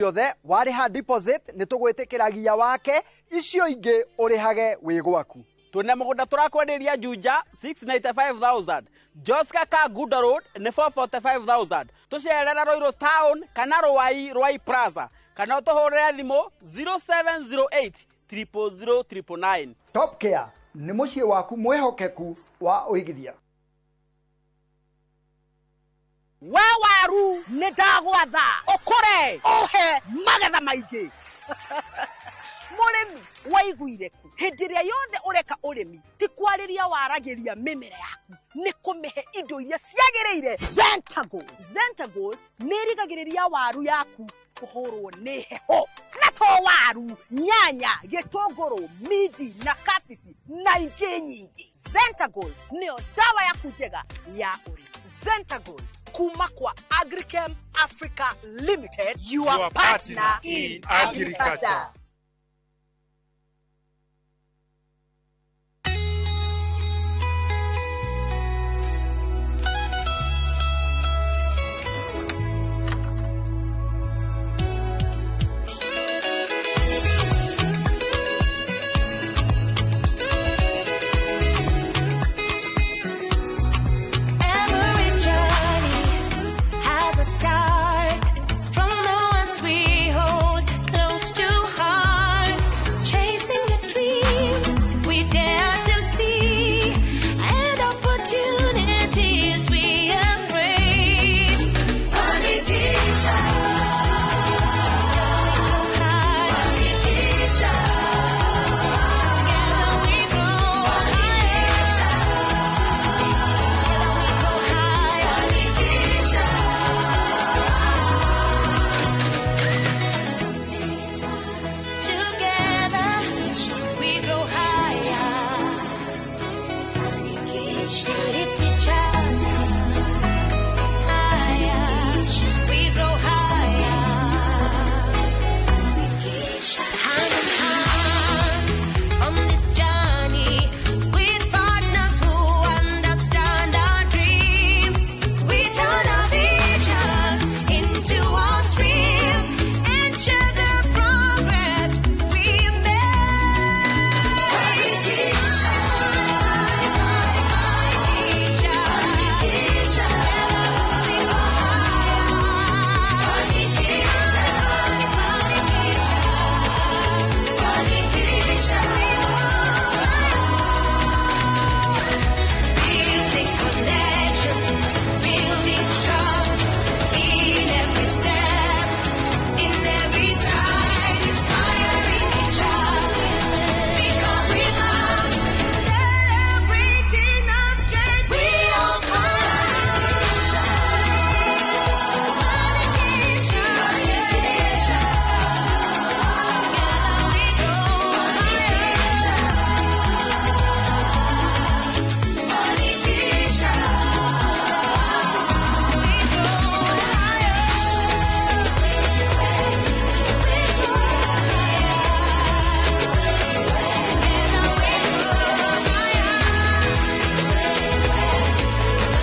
Ciothe warĩha deposit nĩ tũgwĩtĩkĩragia wake, icio ingĩ ũrĩhage wĩ gwaku. Twĩna mũgũnda tũrakwenderia Juja 695,000, Joska Kangundo Road nĩ 445,000. Tũcerere Ruiru Town kana Ruai, Ruai Plaza, kana ũtũhũrĩre thimũ 0708 000 999. Top Care nĩ mũciĩ waku mwĩhokeku wa ũigithia. We waru nĩ ndagwatha ũkũre ũhe magetha maingĩ. Mũrĩmi waiguire ku hĩndĩ ĩrĩa yothe ũreka ũrĩmi ti kwarĩria waragĩria mĩmera yaku, nĩ kũmĩhe indo iria ciagĩrĩire. Zentagold, Zentagold nĩ ĩrigagĩrĩria waru yaku kũhũrwo nĩ heho, na to waru, nyanya, gĩtũngũrũ, minji na kabici na ingĩ nyingĩ. Zentagold nĩyo dawa yaku njega ya ũrĩmi. Zentagold kuma kwa Agrichem Africa Limited, your, Your partner in agriculture. Every journey has a start from the ones we hold close to heart, chasing the dreams we dare to see and opportunities we embrace. Fanikisha, Fanikisha, together we grow. Fanikisha. Together we grow high. Together we grow higher. We lift each other higher. We grow higher. Hand in hand on this journey with partners who understand our dreams. We turn our visions into what's real and share the progress we make. Building connections, building trust in every step, in every stride, inspiring each other because we must. Celebrating our strength, we all Together we grow.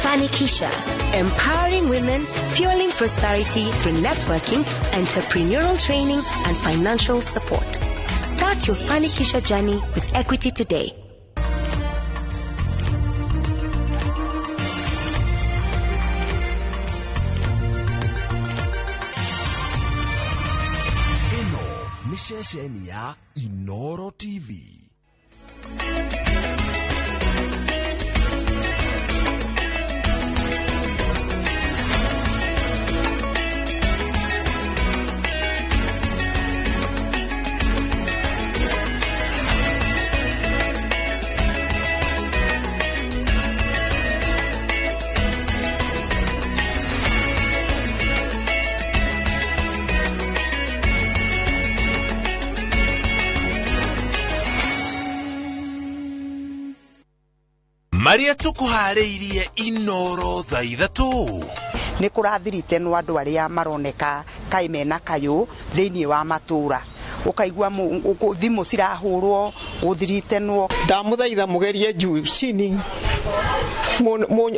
Fanikisha, empowering women, fueling prosperity through networking, entrepreneurial training, and financial support. Start your Fanikisha journey with Equity today. Ĩno nĩ ceceni ya Inoro TV. Marĩa tũkũharĩirie Inoro thaa 3. Nä kå rathirite no andå arä a maroneka kaä mena kayå thä inä wa matå ũkaigua thimũ cirahũrwo gũthiritenwo. Ndamũthaitha mũgerie juu chini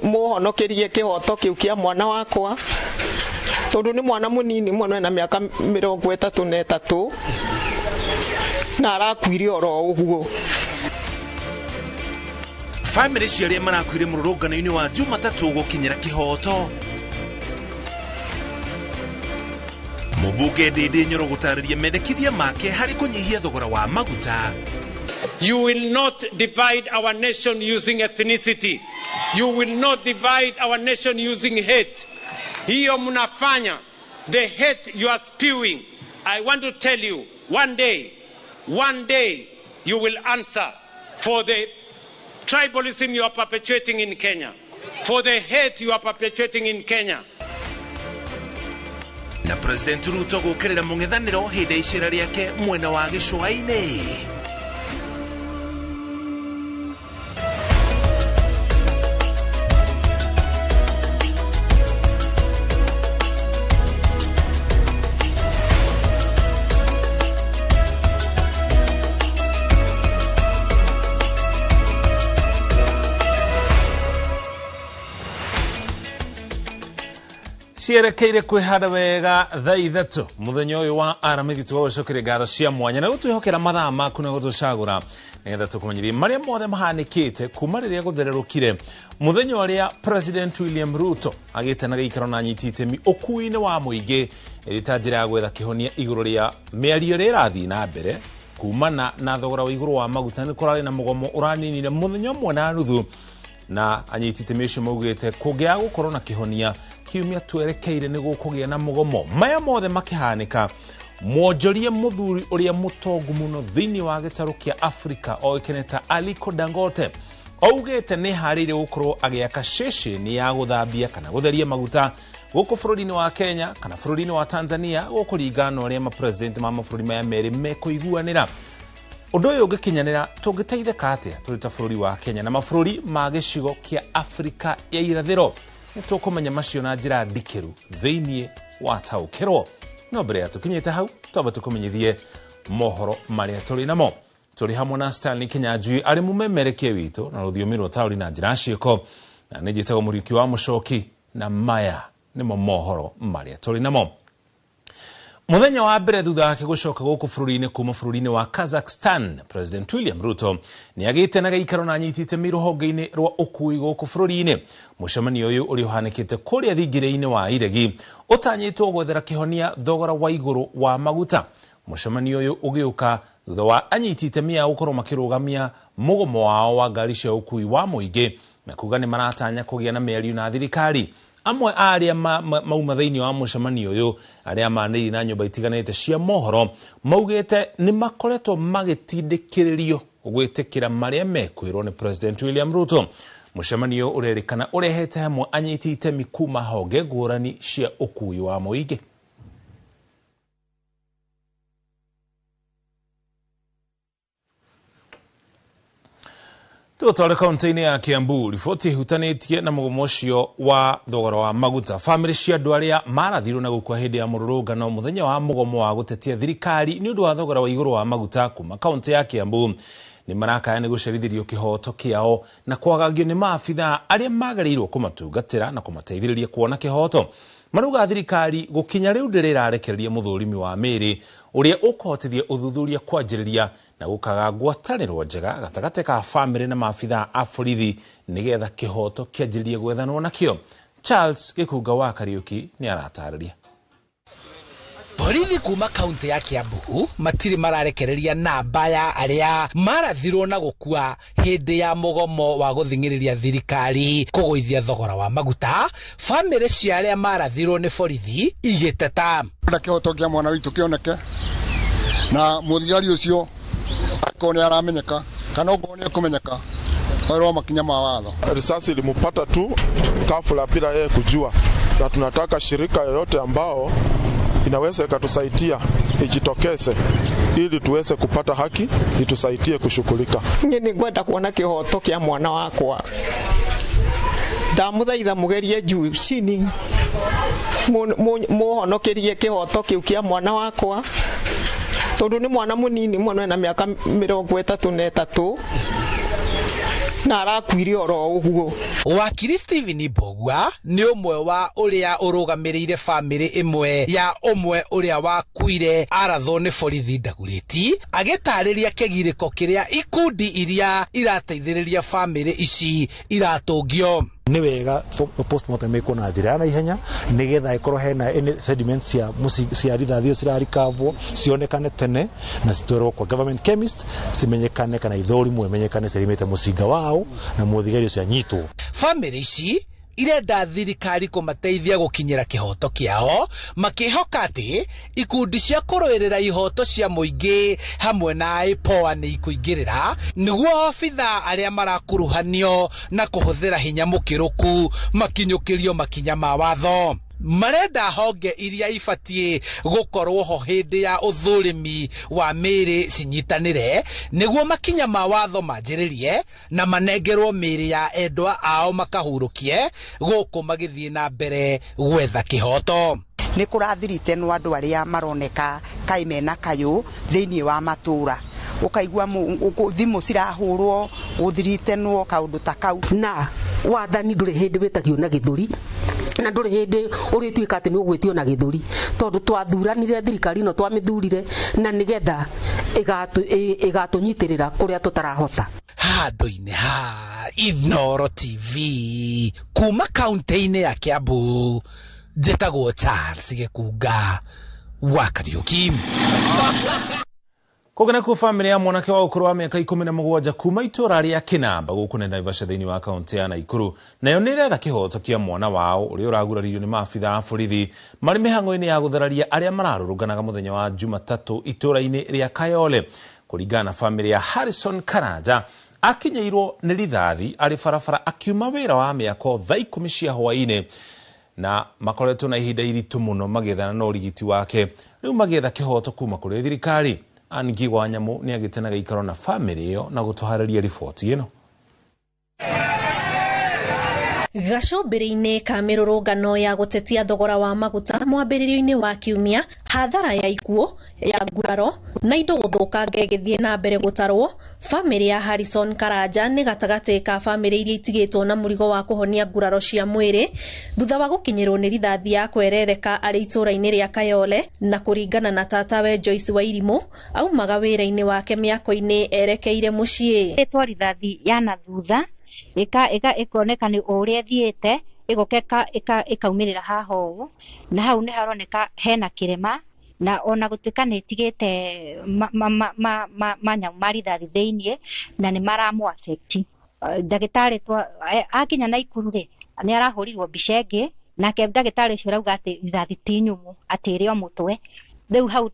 mũhonokerie kĩhoto kĩu kĩa mwana wakwa. Tondu ni mwana munini muno ena miaka 33 na arakuire oro uguo. Family cia arĩa marakuire mũrũrũngano-inĩ wa Jumatatũ gũkinyĩra kĩhoto. Mũmbunge Ndindi Nyoro gũtarĩria mendekithia make harĩ kũnyihia thogora wa maguta. You will not divide our nation using ethnicity. You will not divide our nation using hate. Hiyo mnafanya, the hate you are spewing. I want to tell you, one day you will answer for the tribalism you are perpetuating in Kenya, for the hate you are perpetuating in Kenya. Na President Ruto gũkĩrĩra mũng'ethanĩro hĩndĩ ya icera rĩake mwena wa gĩcũa-inĩ. Cierekeire kwĩhanda wega thaa ithatũ mũthenya ũyũ wa aramithi tũgagũcokeria ngatho cia mwanya na gũtwĩhokera mathaa maku na gũtũcagũra nĩgetha tũkũmenyithie marĩa mothe mahanĩkĩte kuma rĩrĩa gũthererũkire mũthenya ũrĩa President William Ruto agĩte na gĩikaro na anyiti itemi ũkui-inĩ wa mũingĩ ĩrĩ ta njĩra ya gwetha kĩhonia igũrũ rĩa mĩario ĩrĩa ĩrathiĩ na mbere kumana na thogora wa igũrũ wa maguta. Nĩ kũrarĩ na mũgomo ũraninire mũthenya ũmwe na nuthu na anyiti itemi acio maugĩte kũngĩaga gũkorwo na kĩhonia kiumia twerekeire nĩ gũkũgĩa na mũgomo. Maya mothe makĩhanĩka, mwonjoria mũthuri ũrĩa mũtongu mũno thĩinĩ wa gĩtarũ kĩa Afrika oĩkaine ta Aliko Dangote augĩte nĩ harĩire gũkorwo agĩaka ceceni ya gũthambia kana gũtheria maguta gũkũ bũrũri-inĩ wa Kenya kana bũrũri-inĩ wa Tanzania gũkũringana na ũrĩa mapresident ma mabũrũri maya merĩ mekũiguanĩra. Ũndũ ũyũ ũngĩkinyanĩra tũngĩteithĩka atĩa tũrĩ ta bũrũri wa Kenya na mabũrũri ma gĩcigo kĩa Afrika ya irathĩro? Nĩ tũkũmenya macio na njĩra ndikĩru thĩinĩ wa taũkĩrwo. No mbere ya tũkinyĩte hau twamba tũkũmenyithie mohoro marĩa tũrĩ namo. Tũrĩ hamwe na Stanley Kinyanjui arĩ mũmemerekia witũ na rũthiomi rwa taũri na njĩra ciĩko, na nĩ njĩtagwo Mũriũki wa Mũcoki, na maya nĩmo mohoro marĩa tũrĩ namo. Mũthenya wa mbere thutha wake gũcoka gũkũ bũrũri-inĩ kuma bũrũri-inĩ wa Kazakhstan, President William Ruto nĩ agĩte na gĩikaro na anyiti itemi rũhonge-inĩ rwa ũkui gũkũ bũrũri-inĩ. Mũcemanio ũyũ ũrĩa ũhanĩkĩte kũrĩa thingira-inĩ wa Iregi ũtanyĩtwo gwethera kĩhonia thogora wa igũrũ wa maguta. Mũcemanio ũyũ ũgĩũka thutha wa anyiti itemi ao gũkorwo makĩrũgamia mũgomo wao wa ngari cia ũkui wa mũingĩ na kuga nĩ maratanya kũgĩa na mĩario na thirikari. Amwe arĩa mauma thĩinĩ wa mũcemanio ũyũ arĩa manĩrĩire na nyũmba itiganĩte cia mohoro maugĩte nĩ makoretwo magĩtindĩkĩrĩrio gwĩtĩkĩra marĩa mekwĩrwo nĩ President William Ruto. Mũcemanio ũrerĩkana ũrehete hamwe anyiti itemi kuma honge ngũrani cia ũkui wa mũingĩ. Tũtware kaunti-inĩ ya Kiambu, riboti ĩhutanĩtie na mũgomo ũcio wa thogora wa maguta. Famĩlĩ cia andũ arĩa marathirwo na gũkua hĩndĩ ya mũrũrũngano mũthenya wa mũgomo wa gũtetia thirikari nĩ ũndũ wa thogora wa igũrũ wa maguta kuma kaunti ya Kiambu nĩ marakaya nĩ gũcerithĩrio kĩhoto kĩao na kwagagio nĩ maabithaa arĩa magĩrĩirwo kũmatungatĩra na kũmateithĩrĩria kuona kĩhoto. Marauga thirikari gũkinya rĩu ndĩrĩ ĩrarekereria mũthũrimi wa mĩĩrĩ ũrĩa ũkũhotithia ũthuthuria kwanjĩrĩria na gũkaga ngwatanĩro njega gatagatĩ ka famĩlĩ na maabithaa a borithi nĩgetha kĩhoto kĩanjĩrĩrie gwethanwo nakĩo. Charles Gĩkunga wa Kariũki nĩ aratarĩria. Borithi kuma kaunti ya Kiambu matirĩ mararekereria namba ya arĩa marathirwo na gũkua hĩndĩ ya mũgomo wa gũthing'ĩrĩria thirikari kũgũithia thogora wa maguta. Famĩlĩ cia arĩa marathirwo nĩ borithi igĩteta kĩhoto kĩa mwana witũ kĩoneke na mũthigari ũcio akorwo nĩ aramenyeka kana okorwo nĩ ekũmenyeka oerwo makinya ma watho. Risasi ilimupata tu ghafla bila yeye kujua, na tunataka shirika yoyote ambao inaweza ikatusaidia ijitokeze ili tuweze kupata haki, itusaidie kushughulika. Niĩ ngwenda kuona kĩhoto kĩa mwana wakwa. Ndamũthaitha mũgerie juu chini mũhonokerie kĩhoto kĩu kĩa mwana wakwa tondu nĩ mwana mũnini mũno ena mĩaka 33 Na arakuire oro ũguo. Wakiri Stephen Mbogua nĩ ũmwe wa ũrĩa ũrũgamĩrĩire bamĩrĩ ĩmwe ya ũmwe ũrĩa wakuire arathwo nĩ borithi Ndagurĩti, agĩtarĩria kĩgirĩko kĩrĩa ikundi iria irateithĩrĩria bamĩrĩ ici iratũngio. Nĩ wega postmortem ĩkwo na njĩra ya naihenya nĩgetha ĩkorwo hena any sediments cia rithathi icio cirarikavwo cionekane tene na citwarwo kwa government chemist cimenyekane kana ithũrimwo imenyekane cirimĩte mũcinga wao na mũthigari ũcio anyitwo. Bamĩrĩ ici irenda thirikari kũmateithia gũkinyĩra kĩhoto kĩao, makĩhoka atĩ ikundi cia kũrũĩrĩra ihoto cia mũingĩ hamwe na IPOA nĩ ikũingĩrĩra nĩguo obitha arĩa marakuruhanio na kũhũthĩra hinya mũkĩrũku makinyũkĩrio makinya ma watho. Marenda honge iria ibatiĩ gũkorwo ho hĩndĩ ya ũthũrimi wa mĩĩrĩ cinyitanĩre nĩguo makinya ma watho manjĩrĩrie na manengerwo mĩĩrĩ ya endwa ao makahurũkie gũkũ magĩthiĩ na mbere gwetha kĩhoto. Nĩ kũrathirite no andũ arĩa maroneka kaĩ mena kayũ thĩinĩ wa matũra, ũkaigua thimũ cirahũrwo gũthiritenwo kaũndũ ta kau. Na wathani ndũrĩ hĩndĩ wĩtagio na gĩthũri na ndũrĩ hĩndĩ ũrĩtuĩka atĩ nĩ ũgwĩtio na gĩthũri, tondũ twathuranire thirikari ĩno twamĩthurire na nĩgetha ĩgatũnyitĩrĩra kũrĩa tũtarahota. Handũ-inĩ ha Inooro TV kuma kaunti-inĩ ya Kiambu, njĩtagwo Charles Gĩkunga wa Kariũki. Kũngĩ nakuo bamĩrĩ ya mwanake wa ũkũrũ wa mĩaka 17 kuma itũra rĩa Kĩnamba gũkũ nĩ Naivasha thĩinĩ wa kaunti ya Naikuru nayo nĩ ĩretha kĩhoto kĩa mwana wao ũrĩa ũraguraririo nĩ maabitha a borithi marĩ mĩhang'o-inĩ ya gũthararia arĩa mararũrũnganaga mũthenya wa Jumatatũ itũra-inĩ rĩa Kayole. Kũringana na bamĩrĩ ya Harrison Karanja, akinyĩirwo nĩ rithathi arĩ barabara akiuma wĩra wa mĩako thaa 10 cia hwaĩ-inĩ na makoretwo na ihinda iritũ mũno magĩethana na ũrigiti wake, rĩu magĩetha kĩhoto kuma kũrĩ thirikari. Angi wa Nyamu nĩ agĩte na gĩikaro na bamĩrĩ ĩyo na gũtũharĩria riboti ĩno. Gacũmbĩrĩ-inĩ ka mĩrũrũngano ya gũtetia thogora wa maguta mwambĩrĩrio-inĩ wa kiumia, hathara ya ikuũ ya nguraro na indo gũthũkanga ĩgĩthiĩ na mbere gũtarwo, bamĩrĩ ya Harrison Karanja nĩ gatagatĩ ka bamĩrĩ iria itigĩtwo na mũrigo wa kũhonia nguraro cia mwĩrĩ thutha wa gũkinyĩrwo nĩ rithathi ya kwerereka arĩ itũra-inĩ rĩa Kayole. Na kũringana na tatawe Joyce Wairimũ, aumaga wĩra-inĩ wake mĩako-inĩ erekeire mũciĩ. Ĩtwo rithathi ya na thutha ĩkoneka nĩ ũrĩa ĩthiĩte ĩgoka ĩkaumĩrĩra haha ũũ, na hau nĩ haroneka hena kĩrema, na ona gũtuĩka nĩ ĩtigĩte manyamũ ma rithathi thĩiniĩ na nĩ maramũ affect. Ndagĩtarĩ akinya Naikuru rĩ, nĩ arahũrirwo mbica ĩngĩ, nake ndagĩtarĩ ũcio arauga atĩ rithathi ti nyũmũ, atĩ ĩrĩ o mũtwe. Rĩu hau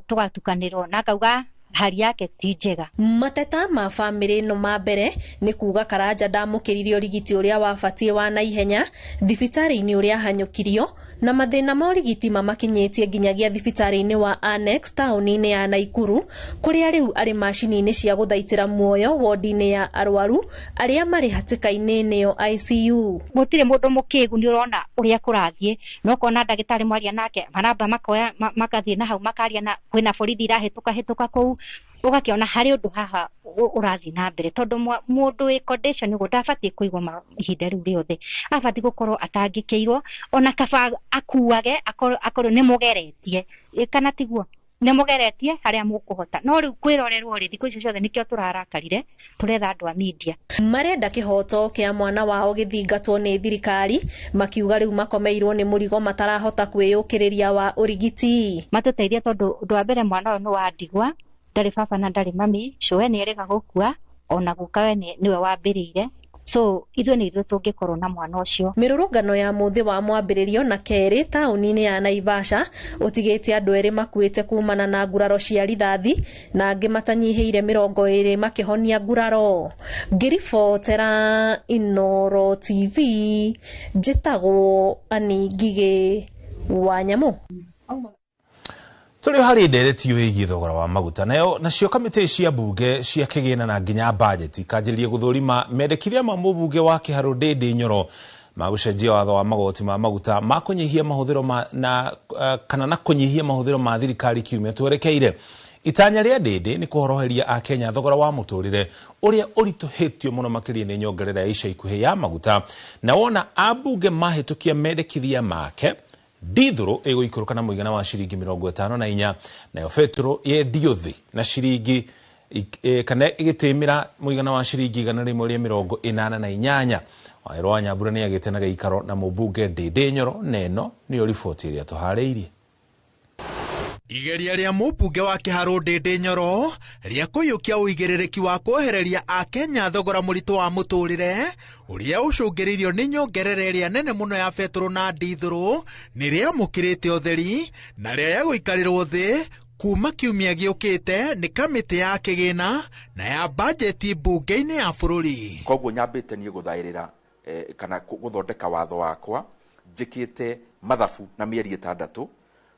tũgatukanĩrwo na akauga hali yake ti njega. Mateta ma bamĩrĩ ĩno ma mbere nĩ kuga Karanja ndamũkĩrire ũrigiti ũrĩa wabatiĩ wa naihenya thibitarĩ-inĩ ũrĩa ahanyũkirio, na mathĩna ma ũrigiti mamakinyĩtie nginyagia thibitarĩ-inĩ wa Annex taũni-inĩ ya Naikuru, kũrĩa rĩu arĩ macini-inĩ cia gũthaitĩra muoyo wodi-inĩ ya arwaru arĩa marĩ hatĩka-inĩ nĩyo ICU. Gũtirĩ mũndũ mũkĩgu, nĩ ũrona ũrĩa kũrathiĩ, na ũkona ndagĩtarĩ mwaria nake maramba makoya makathiĩ na hau makaria na kwĩna borithi irahĩtũka hĩtũka kũu, ũgakĩona harĩ ũndũ haha ũrathiĩ na mbere, tondũ mũndũ wĩ condition ũguo ndabatiĩ kũigwo ihinda rĩu rĩothe, abatiĩ gũkorwo atangĩkĩirwo, ona kaba akuage akorwo nĩ mũgeretie, kana tiguo nĩ mũgeretie harĩa mũkũhota. No rĩu kwĩrorerwo rĩ, thikũ icio ciothe nĩkĩo tũrarakarire, tũretha andũ a media. Marenda kĩhoto kĩa mwana wao gĩthingatwo nĩ thirikari, makiuga rĩu makomeirwo nĩ mũrigo matarahota kwĩyũkĩrĩria wa ũrigiti. Matũteithie tondũ ũndũ wa mbere mwana ũyũ nĩ wa ndigwa, ndarĩ baba na ndarĩ mami, cũwe nĩ erĩga gũkua, ona gukawe nĩwe wambĩrĩire, so ithuĩ nĩ ithuĩ tũngĩkorwo na mwana ũcio. Mĩrũrũngano ya mũthĩ wa mwambĩrĩrio na kerĩ taũni-inĩ ya Naivasha ũtigĩte andũ erĩ makuĩte kumana na nguraro cia rithathi na angĩ matanyihĩire 20 makĩhonia nguraro. Ngĩribotera Inooro TV, njĩtagwo Annie Ngigĩ wa Nyamũ. Tũrĩ harĩ ndereti ĩgiĩ thogora wa maguta nayo nacio kamĩtĩ cia bunge cia kĩgĩna na nginya bajeti ikanjĩrĩria gũthũrima mendekithia ma mũbunge wa Kĩharũ Ndĩndĩ Nyoro ma gũcenjia watho wa magoti ma maguta ma kũnyihia mahũthĩro ma na kana na kũnyihia mahũthĩro ma thirikari kiumia twerekeire. Itanya rĩa Ndĩndĩ nĩ kũhoroheria Akenya thogora wa mũtũrĩre ũrĩa ũritũhĩtio mũno makĩria nĩ nyongerera ya ica ikuhĩ ya maguta, na wona ambunge mahĩtũkia mendekithia make, ndithũrũ ĩgũikũrũka na mũigana wa ciringi 54, nayo betũrũ yendio thĩ na ciringi kana ĩgĩtĩmĩra mũigana wa ciringi 188. Waĩrwo wa Nyambura nĩ agĩte na gĩikaro na mũmbunge Ndĩndĩ Nyoro, na ĩno nĩyo riboti ĩrĩa tũharĩirie. Igeria rĩa mũmbunge wa Kĩharũ Ndĩndĩ Nyoro rĩa kũiyũkia ũigĩrĩrĩki wa kwehereria Akenya thogora mũritũ wa mũtũrĩre ũrĩa ũcũngĩrĩirio nĩ nyongerera ĩrĩa nene mũno ya betũrũ na ndithũrũ nĩ rĩamũkĩrĩte ũtheri na rĩaya gũikarĩrwo thĩ kuma kiumia gĩũkĩte nĩ kamĩtĩ ya kĩgĩna na ya bajeti mbunge-inĩ ya bũrũri. Koguo nyambĩte niĩ gũthaĩrĩra kana gũthondeka watho wakwa njĩkĩte mathabu na mĩeri 6,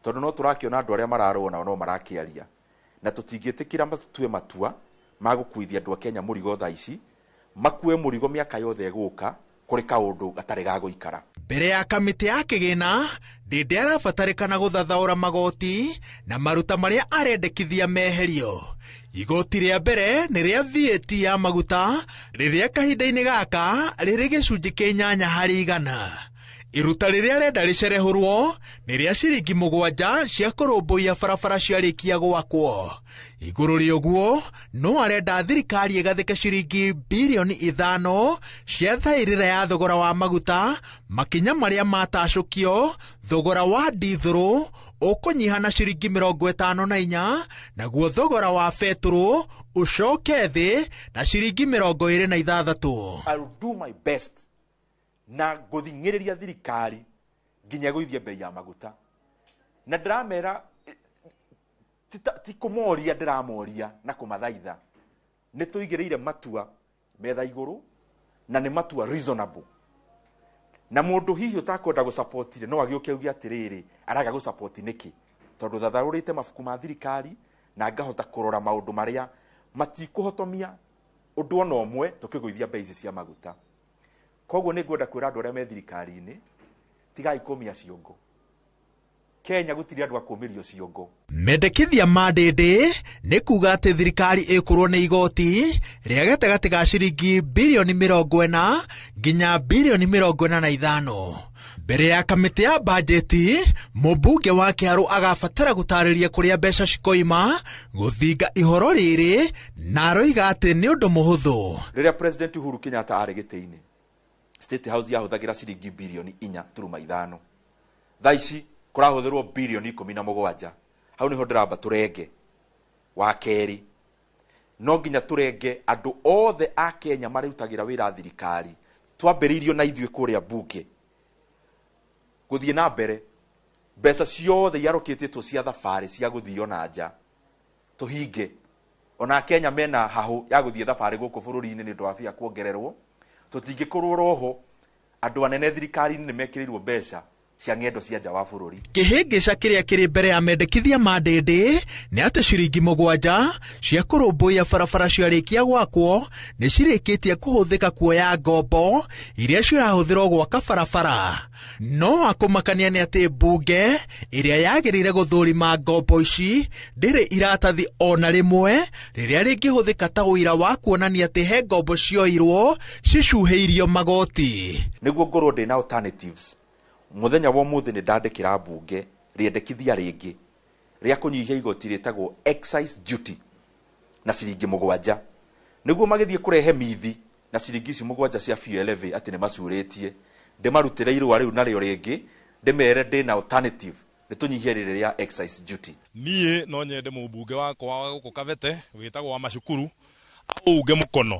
tondũ no tũrakĩona andũ arĩa mararũa nao no marakĩaria, na tũtingĩtĩkĩra matue matua ma gũkuithia andũ a Kenya mũrigo thaa ici, makue mũrigo mĩaka yothe ĩgũka kũrĩ kaũndũ gatarĩ ga gũikara. Mbere ya kamĩtĩ ya kĩgĩna, Ndĩndĩ arabatarĩkana gũthathaũra magoti na maruta marĩa arendekithia meherio. Igoti rĩa mbere nĩ rĩa VAT ya maguta rĩrĩa kahinda-inĩ gaka rĩrĩ gĩcunjĩ kĩa 8 harĩ 100. Iruta rĩrĩa renda rĩcerehũrwo nĩ rĩa ciringi 7 cia kũrũmbũiya barabara ciarĩkia gwakwo. Igũrũ rĩa ũguo no arenda thirikari ĩgathĩke ciringi birioni 5 cia thaĩrĩra ya thogora wa maguta, makinya marĩa matacũkio thogora wa ndithũrũ ũkũnyiha na ciringi 54, naguo thogora wa betũrũ ũcoke thĩ na ciringi 26. I will do my best na gũthing'ĩrĩria thirikari nginya ĩgũithie bei ya maguta, na ndĩramera ti kũmoria ndĩramoria na kũmathaitha, nĩ tũigĩrĩire matua metha igũrũ na nĩ matua reasonable, na mũndũ hihi ũtakwenda gũsapoti no agĩũke auge atĩrĩrĩ araga gũsapoti nĩkĩ, tondũ thathaũrĩte mabuku ma thirikari na ngahota kũrora maũndũ marĩa matikũhotomia ũndũ ona ũmwe tũkĩgũithia bei ici cia maguta. Koguo nĩ ngwenda kwĩra andũ arĩa me thirikari-inĩ, tigai kũmia ciongo. Kenya gũtirĩ andũ a kũmĩrio ciongo. Mendekithia ma Ndĩndĩ nĩ kuga atĩ thirikari ĩkũrwo nĩ igoti rĩa gatagatĩ ga ciringi birioni 40 nginya birioni 45. Mbere ya kamĩtĩ ya bajeti, mũmbunge wa Kĩharũ agabatara gũtarĩria kũrĩa mbeca cikoima gũthinga ihoro rĩrĩ, na aroiga atĩ nĩ ũndũ mũhũthũ. Rĩrĩa President Uhuru Kenyatta arĩ gĩtĩ-inĩ, State House yahũthagĩra ciringi birioni 4.5. Thaa ici kũrahũthĩrwo birioni 17. Hau nĩho ndĩramba tũrenge. Wa kerĩ, no nginya tũrenge andũ othe a Kenya marĩrutagĩra wĩra thirikari. Twambĩrĩirio na ithuĩ kũrĩa mbunge gũthiĩ na mbere, mbeca ciothe iarũkĩtĩtwo cia thabarĩ cia gũthio na nja tũhinge. Ona Kenya mena hahũ ya gũthiĩ thabarĩ gũkũ bũrũri-inĩ nĩ ũndũ wa bia kuongererwo, tũtingĩkorwo roho andũ anene thirikari-inĩ nĩ mekĩrĩirwo mbeca cia ng'endo cia nja wa bũrũri. Kĩhĩngĩca kĩrĩa kĩrĩ mbere ya mendekithia ma Ndĩndĩ nĩ atĩ ciringi 7 cia kũrũmbũiya barabara ciarĩkia gwakwo nĩ cirĩkĩtie kũhũthĩka kuoya ngombo iria cirahũthĩrwo gwaka barabara. No akũmakania nĩ atĩ mbunge ĩrĩa yagĩrĩire gũthũrima ngombo ici ndĩrĩ iratathi ona rĩmwe rĩrĩa rĩngĩhũthĩka ta ũira wa kuonania atĩ he ngombo cioirwo cicuhĩirio magoti. Nĩguo ngorwo ndĩna alternatives, mũthenya wa ũmũthĩ nĩ ndandĩkĩra mbunge rĩendekithia rĩngĩ rĩa kũnyihia igoti rĩtagwo excise duty na ciringi 7, nĩguo magĩthiĩ kũrehe mithi na ciringi ici 7 cia fuel levy atĩ nĩ macurĩtie. Ndĩmarutĩre irũa rĩu narĩo rĩngĩ ndĩmere ndĩna alternative nĩ tũnyihie rĩrĩ rĩa excise duty. Niĩ no nyende mũmbunge wakwa wa gũkũ Kabete wĩtagwo wa Macukuru aunge mũkono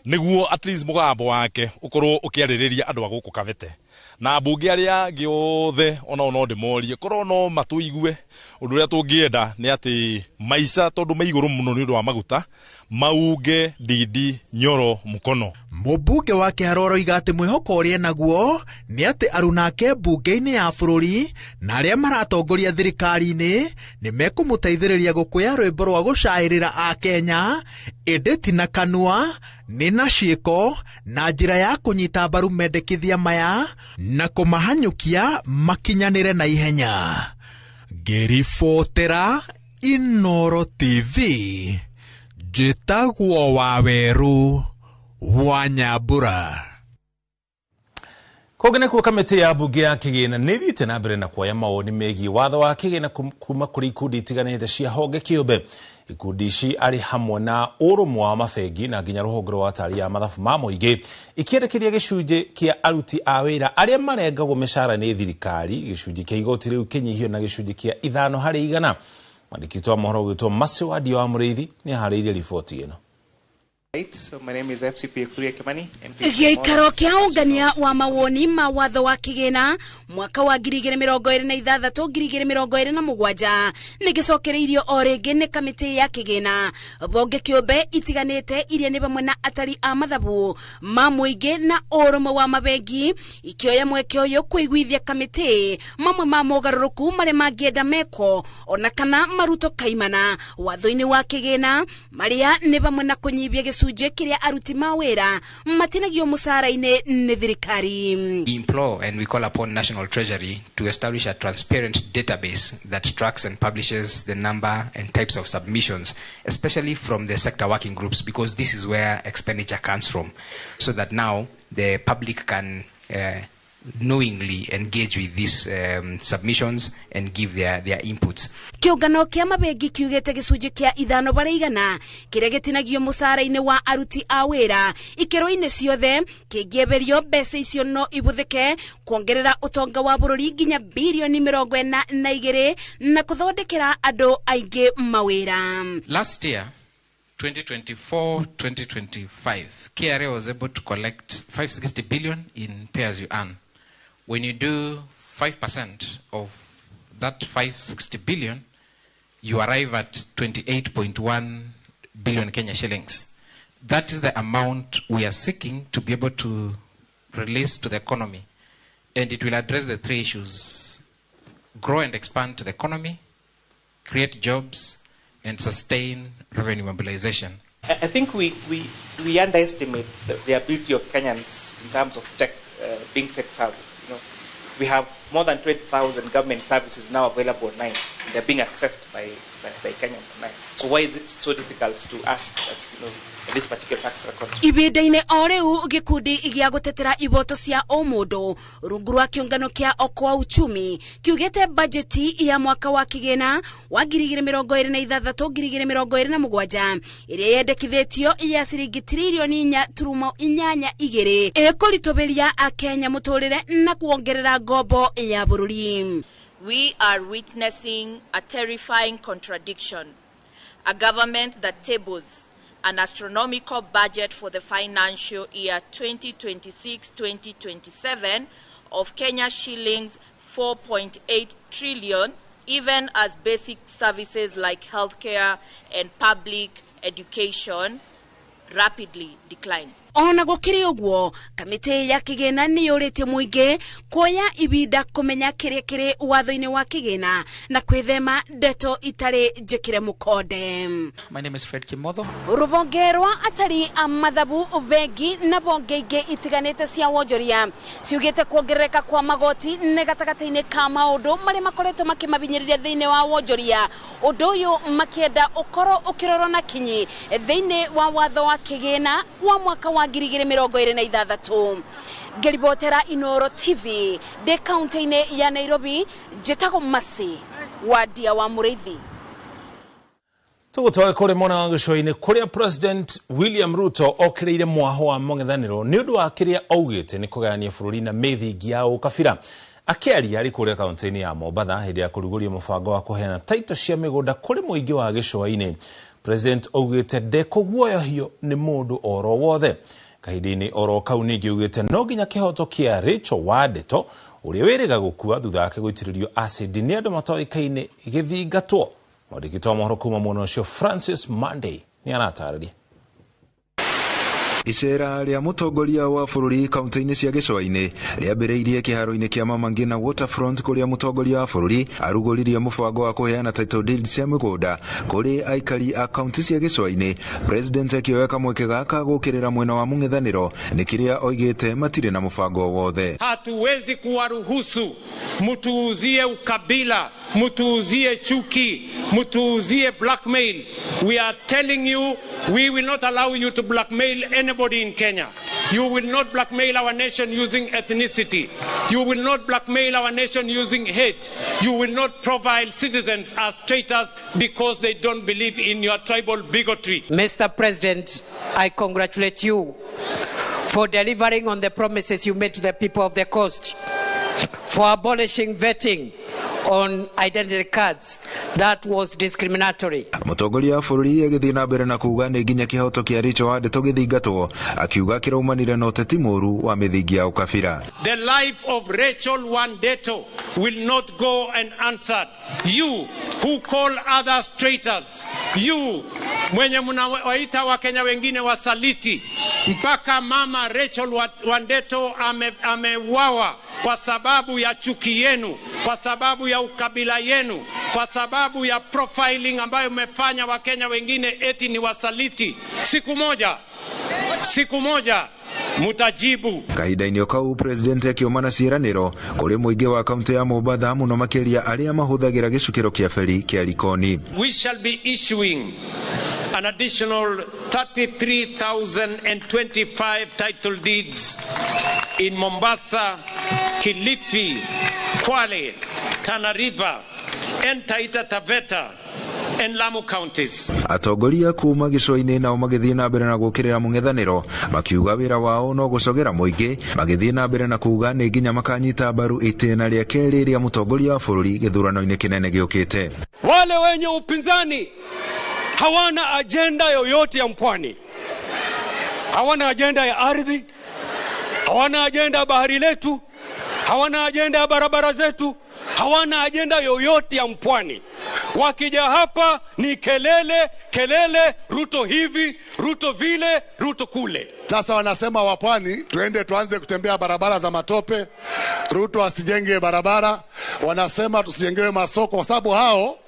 nĩguo at least mũgambo wake ũkorwo ũkĩarĩrĩria andũ a gũkũ Kabete, na ambunge arĩa angĩ othe onao no ndĩmorie korwo no matũigue. Ũndũ ũrĩa tũngĩenda nĩ atĩ maica tondũ me igũrũ mũno nĩ ũndũ wa maguta maunge Ndindi Nyoro mũkono. Mũmbunge wa Kĩharũ aroiga atĩ mwĩhoko ũrĩa enaguo nĩ atĩ arunake mbunge-inĩ ya bũrũri na arĩa maratongoria thirikari-inĩ nĩ mekũmũteithĩrĩria gũkũya rwĩmbo rwa gũcaĩrĩra Akenya, ĩndĩ ti na kanua nĩ na ciĩko na njĩra ya kũnyita mbaru mendekithia maya na kũmahanyũkia makinyanĩre na ihenya. Ngĩribotera Inoro TV, njĩtagwo Wawerũ wa Nyambura. Kũngĩ nĩkuo kamĩtĩ ya mbunge ya kĩgĩna nĩ ĩthiĩte na mbere na kuoya mawoni megiĩ watho wa kĩgĩna kuma kũrĩ ikundi itiganĩte cia honge kĩũmbe. Ikundi ici arĩ hamwe na ũrũmwe wa mabengi na nginya rũhonge rwa atari a mathabu ma mũingĩ ikĩendekithia gĩcunjĩ kĩa aruti a wĩra arĩa marengagwo mĩcara nĩ thirikari gĩcunjĩ kĩa igoti rĩu kĩnyihio na gĩcunjĩ kĩa 5%. Mwandĩki witũ wa mohoro ũgwĩtwo Mercy Wandia wa Mũrĩithi nĩ aharĩirie riboti ĩno. So my name is FCP Kuria Kimani. Gĩikaro kĩa ũngania wa mawoni ma watho wa kĩgĩna mwaka wa 2026 2027 nĩ gĩcokereirio o rĩngĩ nĩ kamĩtĩ ya kĩgĩna. Bonge kĩũmbe itiganĩte iria nĩ hamwe na atari a mathabu ma mũingĩ na ũrũmwe wa mabengi ikĩoya mweke ũyũ kũiguithia kamĩtĩ mamwe ma mogarũrũku marĩa mangĩenda mekwo ona kana maruto kaimana watho-inĩ wa kĩgĩna marĩa nĩ hamwe na kũnyihia gĩcunjĩ kĩrĩa aruti mawĩra matinagio mũcara-inĩ nĩ thirikari. We implore and we call upon National Treasury to establish a transparent database that tracks and publishes the number and types of submissions, especially from the sector working groups, because this is where expenditure comes from, so that now the public can knowingly engage with these submissions and give their inputs. Kĩũngano kĩa mabengi kiugĩte gĩcunjĩ kĩa 5% kĩrĩa gĩtinagio mũcara-inĩ wa aruti a wĩra ikĩro-inĩ ciothe kĩngĩeberio mbeca icio no ibũthĩke kuongerera ũtonga wa bũrũri nginya birioni 42 na kũthondekera andũ aingĩ mawĩra. Last year, 2024-2025, KRA was able to collect 560 billion in pay as you earn. When you do 5% of that 560 billion, you arrive at 28.1 billion Kenya shillings. That is the amount we are seeking to be able to release to the economy. And it will address the three issues: grow and expand the economy, create jobs, and sustain revenue mobilization. I think we underestimate the ability of Kenyans in terms of tech, being tech savvy. You know, we have more than 20,000 government services now available online, and they're being accessed by Kenyans online. So why is it so difficult to ask that, you know, this particular tax record? Ibinda-inĩ o rĩu gĩkundi gĩa gũtetera iboto cia ũmũndũ rungu rwa kĩũngano kĩa Okoa Uchumi kiugĩte bajeti ya mwaka wa kĩgĩna wa 2026 2027 ĩrĩa yendekithĩtio ya ciringi tririoni 4.82 ĩkũritũhĩria Akenya mũtũrĩre na kuongerera ngombo ya bũrũri. We are witnessing a terrifying contradiction. A government that tables an astronomical budget for the financial year 2026-2027 of Kenya shillings 4.8 trillion, even as basic services like healthcare and public education rapidly decline. Ona gũkĩrĩ ũguo kamĩtĩ ya kĩgĩna nĩ yũrĩtie mũingĩ kuoya ibinda kũmenya kĩrĩa kĩrĩ watho-inĩ wa kĩgĩna na kwĩthema ndeto itarĩ njĩkĩre mũkonde. My name is Fred Kimotho. Rũhonge rwa atari a mathabu bengi na bonge ingĩ itiganĩte cia wonjoria ciugĩte kuongerereka kwa magoti nĩ gatagatĩ-inĩ ka maũndũ marĩa makoretwo makĩmabinyĩrĩria thĩinĩ wa wonjoria, ũndũ ũyũ makĩenda ũkorwo ũkĩrorwo na kinyi thĩinĩ wa watho wa kĩgĩna wa mwaka wa 2026. Ngĩribotera Inoro TV ndĩ kaunti-inĩ ya Nairobi, njĩtagwo Mercy Wandia wa Mũrĩithi. Tũgũtware kũrĩ mwena wa gĩcũa-inĩ kũrĩa President William Ruto okĩrĩire mwaho wa mũng'ethanĩro nĩ ũndũ wa kĩrĩa augĩte nĩ kũgayania bũrũri na mĩthingi ya ũkabira. Akĩaria arĩ kũrĩa kaunti-inĩ ya Mombatha hĩndĩ ya kũrugũria mũbango wa kũheana taito cia mĩgũnda kũrĩ mũingĩ wa gĩcũa-inĩ, President augĩte ndekũguoyohio nĩ mũndũ oro wothe. Kahinda-inĩ oro kau ningĩ augĩte no nginya kĩhoto kĩa Rachel Wandeto ũrĩa wĩrĩga gũkua thutha wake gũitĩrĩrio acid nĩ andũ matoĩkaine gĩthingatwo. Mwandĩki wa mohoro kuma mwena ũcio Francis Monday nĩ aratarĩria. Icera rĩa mũtongoria wa bũrũri kaunti-inĩ cia gĩcũa-inĩ rĩambĩrĩirie kĩharo-inĩ kĩa Mama Ngina Waterfront kũrĩa mũtongoria wa bũrũri arugũririe mũbango wa kũheana title deeds cia mĩgũnda kũrĩ aikari a kaunti cia gĩcũa-inĩ. President akĩoya kamweke gaka gũkĩrĩra mwena wa mũng'ethanĩro nĩ kĩrĩa oigĩte matirĩ na mũbango wothe. Hatuwezi kuwaruhusu mtuuzie ukabila, mtuuzie chuki, mtuuzie blackmail. We are telling you, we will not allow you to blackmail anybody in Kenya. You will not blackmail our nation using ethnicity. You will not blackmail our nation using hate. You will not profile citizens as traitors because they don't believe in your tribal bigotry. Mr. President, I congratulate you for delivering on the promises you made to the people of the coast, for abolishing vetting on identity cards that was discriminatory. Mũtongoria wa bũrũri agĩthiĩ na mbere na kuuga nĩ nginya kĩhoto kĩa Rachel Wandĩtũ gĩthingatwo, akiuga kĩraumanire na ũteti mũũru wa mĩthingi ya ũkabira. The life of Rachel Wandeto will not go unanswered. You who call others traitors, you mwenye mnawaita Wakenya wengine wasaliti, mpaka mama Rachel Wandeto ameuawa kwa sababu ya chuki yenu, kwa sababu ya ukabila yenu, kwa sababu ya profiling ambayo mmefanya Wakenya wengine eti ni wasaliti. Siku moja, siku moja mutajibu. Kahinda-inĩ o kau president akiumana ciĩranĩro kũrĩ mũingĩ wa kaunti ya Mombatha mũno makĩria arĩa mahũthagĩra gĩcukĩro kĩa beri kĩa Likoni. We shall be issuing an additional 33,025 title deeds in Mombasa, Kilifi, Kwale, Tana River, and Taita Taveta and Lamu counties. Atongoria kuma gĩcũa-inĩ nao magĩthiĩ na mbere na gũkĩrĩra mũng'ethanĩro makiuga wĩra wao no gũcogera mũingĩ, magĩthiĩ na mbere na kuuga nĩ nginya makanyita mbaru itĩna rĩa kerĩ rĩa mũtongoria wa bũrũri gĩthurano-inĩ kĩnene gĩũkĩte. Wale wenye upinzani hawana ajenda yoyote ya mpwani, hawana ajenda ya ardhi, hawana ajenda ya bahari letu, hawana ajenda ya barabara zetu, hawana ajenda yoyote ya mpwani. Wakija hapa ni kelele kelele, Ruto hivi, Ruto vile, Ruto kule. Sasa wanasema wa pwani tuende tuanze kutembea barabara za matope, Ruto asijenge barabara. Wanasema tusijengewe masoko kwa sababu hao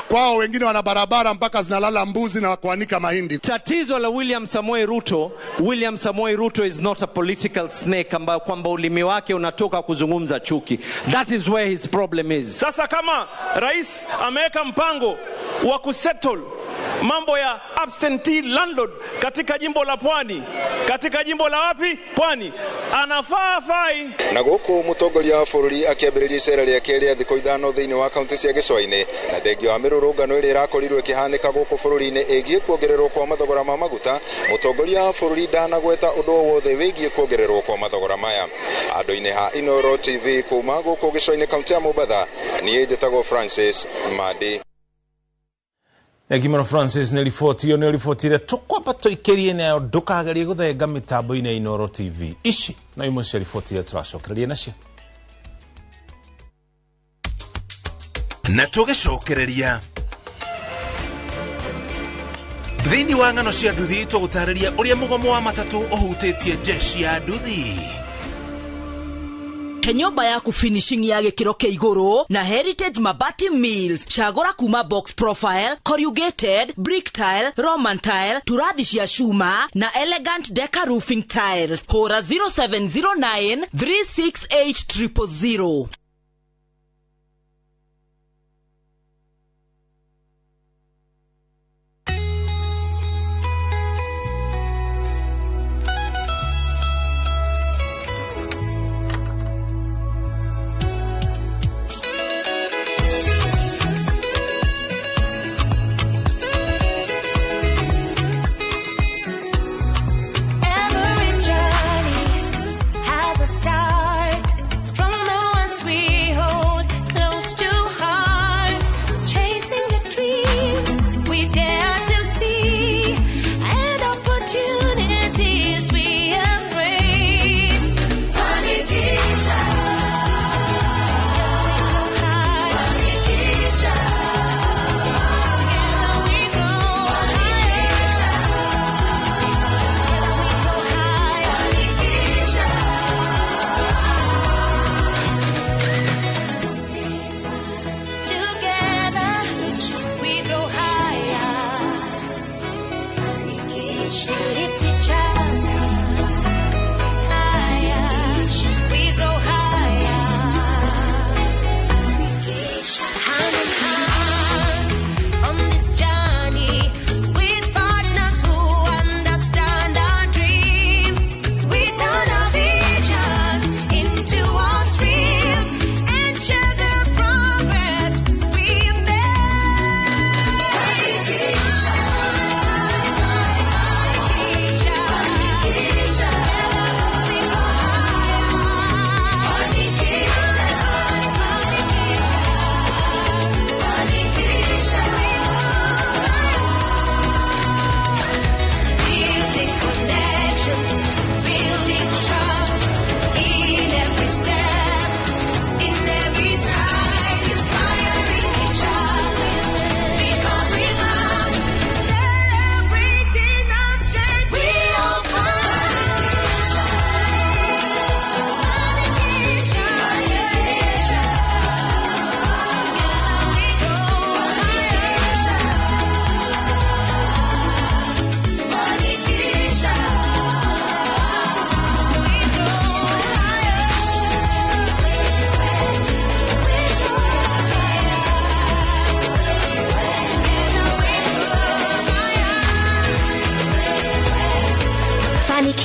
kwao wengine wana barabara mpaka zinalala mbuzi na kuanika mahindi. Tatizo la William Samoei Ruto, William Samoei Ruto is not a political snake ambayo kwamba ulimi wake unatoka kuzungumza chuki. That is where his problem is. Sasa kama rais ameweka mpango wa kusettle mambo ya absentee landlord katika jimbo la Pwani, katika jimbo la wapi? Pwani, anafaa fai. Na gũkũ mũtongoria wa bũrũri akĩambĩrĩria icera rĩake rĩa thikũ 5 thĩinĩ wa kaunti cia gĩcũa-inĩ na thengio wa mĩrũrũngano ĩrĩa ĩrakorirwo ĩkĩhanĩka gũkũ bũrũri-inĩ ĩgiĩ kuongererwo kwa mathogora ma maguta, mũtongoria wa bũrũri ndanagweta ũndũ o wothe wĩgiĩ kuongererwo kwa mathogora maya. Andũ-inĩ ha Inooro TV kuma gũkũ gĩcũa-inĩ kaunti ya Mombatha, niĩ njĩtagwo Francis Madi. Egimano Francis nĩ riboti ĩyo nĩ riboti ĩrĩa tũkwamba tũikĩrie nayo, ndũkagerie gũthenga mĩtambo-inĩ ya Inooro TV. Ici no imwe cia riboti iria tũracokereria nacio. Na tũgĩcokereria thĩinĩ wa ng'ano cia nduthi, tũgũtarĩria ũrĩa mũgomo wa matatũ ũhutĩtie jeshi ya nduthi. He nyũmba yaku finishing ya gĩkĩro kĩa igũrũ na Heritage Mabati Mills. Cagũra kuma box profile, corrugated, brick tile, Roman tile, turathi cia cuma na elegant deca roofing tiles. Hũra 0709 368 000. Every journey has a start from the ones we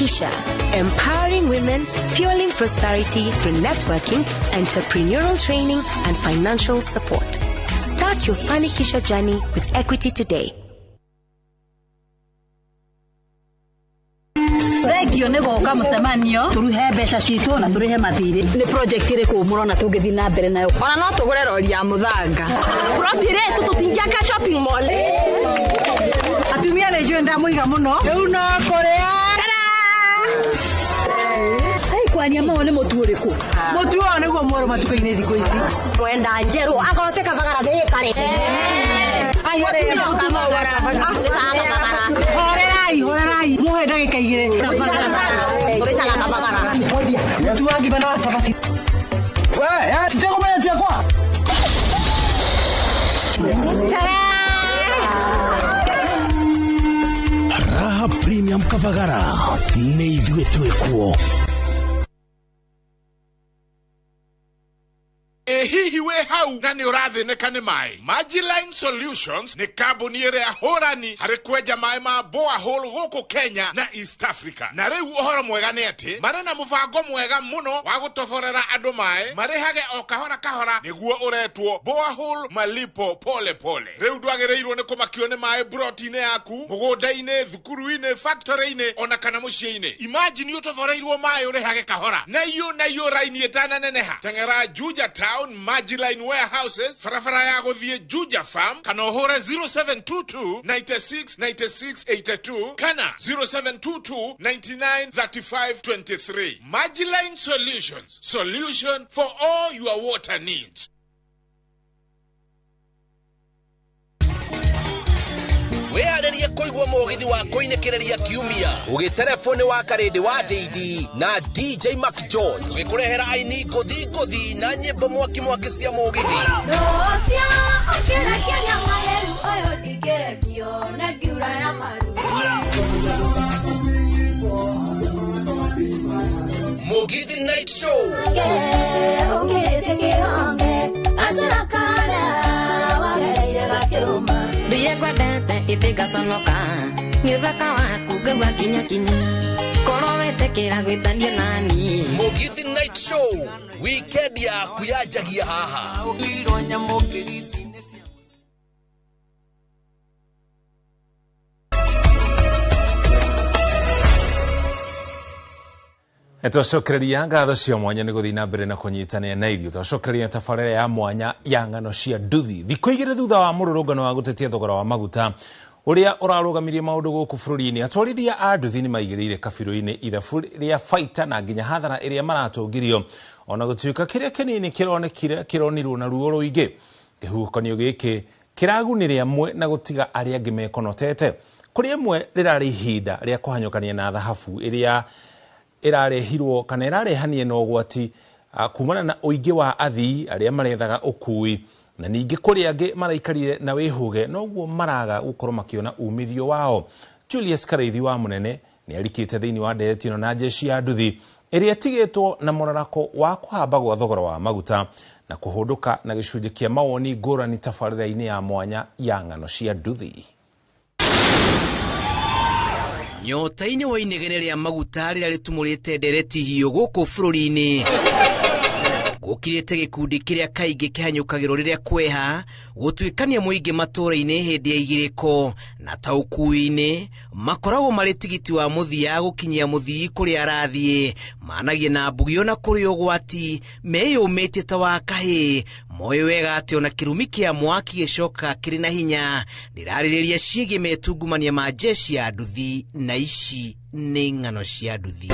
Fanikisha, empowering women, fueling prosperity through networking, entrepreneurial training, and financial support. Start your Fanikisha journey with Equity today. Thengio nĩ gũka mũcemanio tũruhe mbeca citũ na tũrĩhe mathirĩ. Nĩ project ĩrĩkũ mũrona tũngĩthiĩ na mbere nayo? Ona no tũgũre rori ya mũthanga. Plot ĩrĩa ĩtũ tũtingĩaka shopping mall. Atumia nĩ njũĩ ndamũiga mũno. Rĩu no kũrĩa. Kwaria mau nĩ mũtu ũrĩkũ? Mũtu ũyũ nĩguo mwerũ matukũ-inĩ thikũ ici. Mwenda njerũ agote kabagara ndĩkare. Horerai, horerai. Muhe ndagĩka igĩrĩ. Tũrĩcaga kabagara. Mũtu wa ngima na wa cabaci. We, titegũmenya ciakwa. Raha Premium Kabagara nĩ ithuĩ twĩkuo. Hihi we hau na nĩ ũrathĩnĩka nĩ maĩ. Magiline Solutions nĩ kambuni ĩrĩa hũrani harĩ kwenja maĩ ma borehole gũkũ Kenya na East Africa. Na rĩu ũhoro mwega nĩ atĩ marĩ na mũbango mwega mũno wa gũtoborera andũ maĩ marĩhage o kahora kahora, nĩguo ũretwo borehole malipo pole pole. Rĩu ndwagĩrĩirwo nĩ kũmakio nĩ maĩ broti-inĩ yaku, mũgũnda-inĩ, thukuru-inĩ, factory-inĩ ona kana mũciĩ-inĩ. Imagine ũtoboreirwo maĩ ũrĩhage kahora na iyo raini ĩtananeneha. Teng'era Juja Town Magiline Warehouses, barabara ya gũthiĩ Juja Farm, kana ũhũre 0722 96 96 82 kana 0722 99 35 23. Magiline Solutions, solution for all your water needs. Wĩharĩrie kũigua mũgithi wa kũinĩkĩrĩria kiumia ũgĩtereboni wa karĩndĩ wa Ndeithi na DJ Mac George wĩkũrehera aini ngũthi ngũthi na nyĩmbo mwaki mwaki cia mũgithi. Mũgithi Night Show. Itigaconoka nĩ ũthaka waku ngaua kinya kinya korwo wetĩkĩra gwĩtanio nani. Mũgithi Night Show, weekend yaku yanjagia haha. Twacokereria ngatho cia mwanya nĩ gũthiĩ na mbere na kũnyitanĩra na ithuĩ. Twacokereria tabarĩra ya mwanya ya ng'ano cia nduthi thikũ igĩrĩ thutha wa mũrũrũngano wa gũtetia thogora wa maguta ũrĩa ũrarũgamirie maũndũ gũkũ bũrũri-inĩ. Atwarithia a nduthi nĩ maigĩrĩire kabirũ-inĩ ithabu rĩa baita na nginya hathara ĩrĩa maratũngirio, ona gũtuĩka kĩrĩa kĩnini kĩronekire kĩronirwo na ruo rũingĩ. Kĩhuhũkanio gĩkĩ kĩragunire amwe na gũtiga arĩa angĩ mekonotete. Kũrĩ amwe rĩrarĩ ihinda rĩa kũhanyũkania na thahabu ĩrĩa ĩrarehirwo kana ĩrarehanie na ũgwati kumana na ũingĩ wa athii arĩa marethaga ũkui, na ningĩ kũrĩ angĩ maraikarire na wĩhũge noguo maraga gũkorwo makĩona umithio wao. Julius Karaithi wa Mũnene nĩ arikĩte thĩinĩ wa ndereti ĩno na jeshi ya nduthi ĩrĩa ĩtigĩtwo na mũrarako wa kũhamba gwa thogora wa maguta na kũhũndũka na gĩcunjĩ kĩa mawoni ngũrani tabarĩra-inĩ ya mwanya ya ng'ano cia nduthi. Nyota-inĩ wa inegene rĩa maguta rĩrĩa rĩtumũrĩte ndereti hiũ gũkũ bũrũri-inĩ gũkirĩte gĩkundi kĩrĩa kaingĩ kĩhanyũkagĩrwo rĩrĩa kweha gũtuĩkania mũingĩ matũũra-inĩ hĩndĩ ya igĩrĩko na ta ũkuui-inĩ makoragwo marĩ tigiti wa mũthia gũkinyia mũthii kũrĩa arathiĩ managie na mbugio na kũrĩ ũgwati meyũmĩtie ta wa kahĩĩ moĩ wega atĩ ona kĩrumi kĩa mwaki gĩcoka kĩrĩ na hinya. Ndĩrarĩrĩria ciĩgiĩ metungumania ma jeshi ya nduthi na ici nĩ ng'ano cia nduthi.